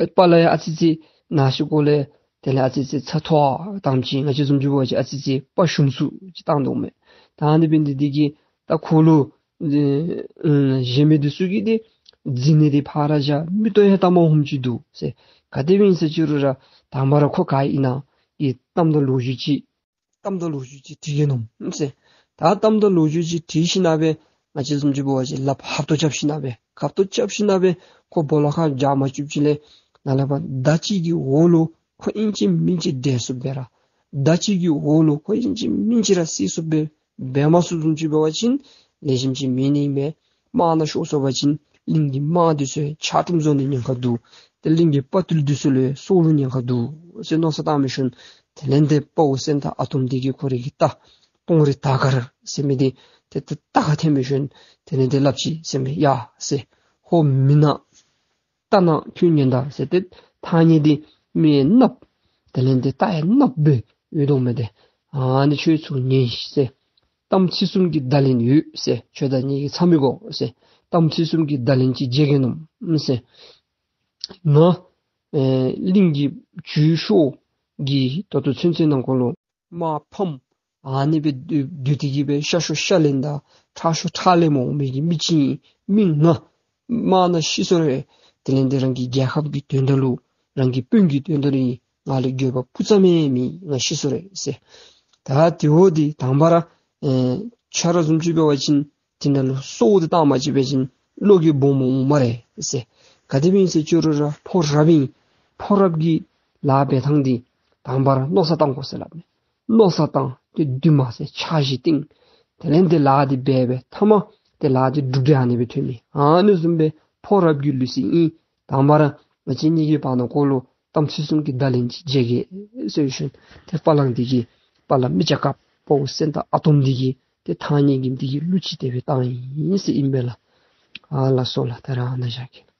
དཔའ་ལ་ཡང་ཨ་ཙི་ཙི་ན་ཤི་གོ་ལས་དེ་ལས་ཨ་ཙི་ཙི་ཚ་ཐོག་བཏང་ཅི། ང་བཅས་བཟུམ་ཅིག་འབད་བ་ཅིན་ཨ་ཙི་ཙི་དཔའ་ཞུམ་སུ་ཅིག་བཏང་དོ་མས། ད་ཨ་ནི་འབད་ནི་འདི་གིས་ད་ཁོ་ལུ་ཨེ་ཨེ་གཞན་མི་འདི་ཚུ་གིས་འདི་འཛིང་ནི་འདི་ཕར་ར་བཞག་མིག་ཏོ་ཡང་བལྟ་མ་ཧུམ་ཅིག་འདུག་ཟེར། ག་དེ་སྦེ་ཨིན་ཟེར་ཅི་རུང་ར་དང་པ་ར་ཁོ་ག་ཨིན་ན་གི་གཏམ་དང་ལོ་རྒྱུས་ཅིག་གཏམ་དང་ལོ་རྒྱུས་ཅིག་དྲི་གེ་མནོཝ་ཨིན་ཟེར། ད་གཏམ་དང་ལོ་རྒྱུས་ཅིག་དྲི་ཞིནམ་ལས་ང་བཅས་བཟུམ་ཅིག་འབད་བ་ཅིན་ལགཔ་ཧབ་ཏོ་རྐྱབ་ཞིནམ་ལས་ཁབ་ཏོ་རྐྱབ་ཞིནམ་ལས་ཁོ་སྦོ་ལོགས་ཁར་རྒྱགས་མ་བཅུག་ཅིག་ལས་ནཱ་ལས་ཕར་མདའ་གཅིག་གི་འོག་ལུ་ཁོ་ཨིན་ཅི་མིན་ཅི་འདྲེན་ཚུགསཔ་སྦེ་ར་མདའ་གཅིག་གི་འོག་ལུ་ཁོ་ཨིན་ཅི་མིན་ཅི་ར་བསད་ཚུགསཔ་སྦེ་འབད་མ་ཚུགསཔ་བཟུམ་ཅིག་འབད་བ་ཅིན་ལེགས་ཤོམ་ཅིག་མེད་ནི་ཨིན་པས། དམག་ནང་ཤོར་སོང་པ་ཅིན་གླིང་གི་དམག་འདི་ཚུ་ཆག་གྲུམ་བཟོ་ནི་ཉེན་ཁ་འདུག། ཏེ་གླིང་གི་དཔའ་རྟུལ་འདི་ཚུ་ལུ་སྲོག་ལུ་ཉེན་ཁ་འདུག་ཟེར་མནོ་བསམ་བཏང་མི་ཤུལ་དེ་ལས་ཏེ་དཔའ་བོ་སེང་སྟག་ཨ་དོམ་འདི་གིས་ཁོ་རའི་གི་རྟ་སྟོང་རི་དར་དཀར་ཟེར་མི་འདི་ཏེ་ཏེ་རྟ་ཁར་འཐེན་མི་ཤུལ་དེ་ལས་ཏེ་སླབ་ཅི་ཟེར་མས། ཡ་ཟེར། ཧོར་མི་ནག་རྟ་ནག་ཁྱོད་ཉན་ད་ཟེར། ཏེ་ཐང་རྙེད་འདི་མི་ཡང་གནགཔོ་དེ་ལས་ཏེ་རྟ་ཡང་གནགཔོ་སྦེ་ཡོད་དོ་མས་ཏེ། ཨ་ནི་ཁྱོད་ཚུར་ཉན་ཤིག་ཟེར། གཏམ་ཚིག་གསུམ་གྱི་བརྡ་ལན་ཡོད་ཟེར། ཁྱོད་དང་ངེ་གི་ཚ་མི་དགོ་ཟེར། གཏམ་ཚིག་གསུམ་གྱི་བརྡ་ལན་ཅིག་བརྗེ་གེ་མནོཝ་ཨིན་ཟེར། ང་ཨེ་གླིང་གི་ཇོ་ཤོག་གི་ད་ལྟོ་ཚུན་ཚོད་ནང་འཁོད་ལུ་དམག་ཕམ་ ཨ་ནི་སྦེ་སྡོད་སྡོད་དེ་གིས་སྦེ་ཤ་ཤོར་ཤ་ལེན་ད་ཁྲག་ཤོར་ཁྲག་ལེན་མི་འོང་མི་གི་མི་ཅིག་ཨིན། མི་ང་དམར་ནག་ཤི་སོང་རུང་དེ་ལས་འདི་རང་གི་རྒྱལ་ཁབ་ཀྱི་དོན་དག་ལུ་རང་གི་སྤུན་གྱི་དོན་དག་ལུ་ཨིན། ང་ལུ་འགྱོད་པ་སྤུ་ཙམ་ཡང་མེད། ང་ཤི་སོང་རུང་ཟེར། ད་དེ་འོ་འདི་དང་པ་ར་ཨེ་ཆ་རོགས་བཟུམ་ཅིག་འབད་བ་ཅིན་དེ་ནང་ལུ་སྲོག་འདི་བཏང་མ་བཅུག་པ་ཅིན་བློ་གི་སྦོམ་འོང་སྨ་རེ་ཟེར། ག་དེ་སྦེ་ཨིན་ཟེར་ཅི་རུང་ར་ཕོ་རབ་ཨིན། ཕོ་རབ་ཀྱི་ལཱ་འབད་ཐངས་འདི་དང་པ་ར་མནོ་བསམ་བཏང་དགོ་ཟེར་སླབ་མས། མནོ་བསམ་བཏང་སྟེ་འདུན་མ་ཟེར་འཆར་གཞི་བཏིང་། དེ་ལས་འདི་ལཱ་འདི་འབད་འབད་ཐ་མ་འདི་ལཱ་འདི་གྲུབ་འབྲས་ཨ་ནི་སྦེ་ཐོན་མི་ཨ་ནི་བཟུམ་སྦེ་ཕོ་རབ་ཀྱི་ལུགས་སྲོལ་ཨིན། དང་པ་ར་ང་བཅས་གཉིས་ཀྱི་བར་ན་ཁོ་ལུ་གཏམ་ཚིག་གསུམ་གྱི་བརྡ་ལན་ཅིག་བརྗེ་གེ་ཟེར་ཞུ་ནི། ཏེ་པ་ལང་འདི་གིས་པ་ལང་མི་ཆ་ཁ་པོ་སེང་སྟག་ཨ་དོམ་འདི་གིས་ཏེ་ཐང་རྙེད་ཀྱི་འདི་གིས་གླུ་ཅིག་དེ་སྦེ་བཏང་ཡི་ཟེར་ཨིན་པས་ལགས། ཨ་ལགས་སོ་ལགས། ད་རེས་ཨ་ནཱ་བཞག་གེ།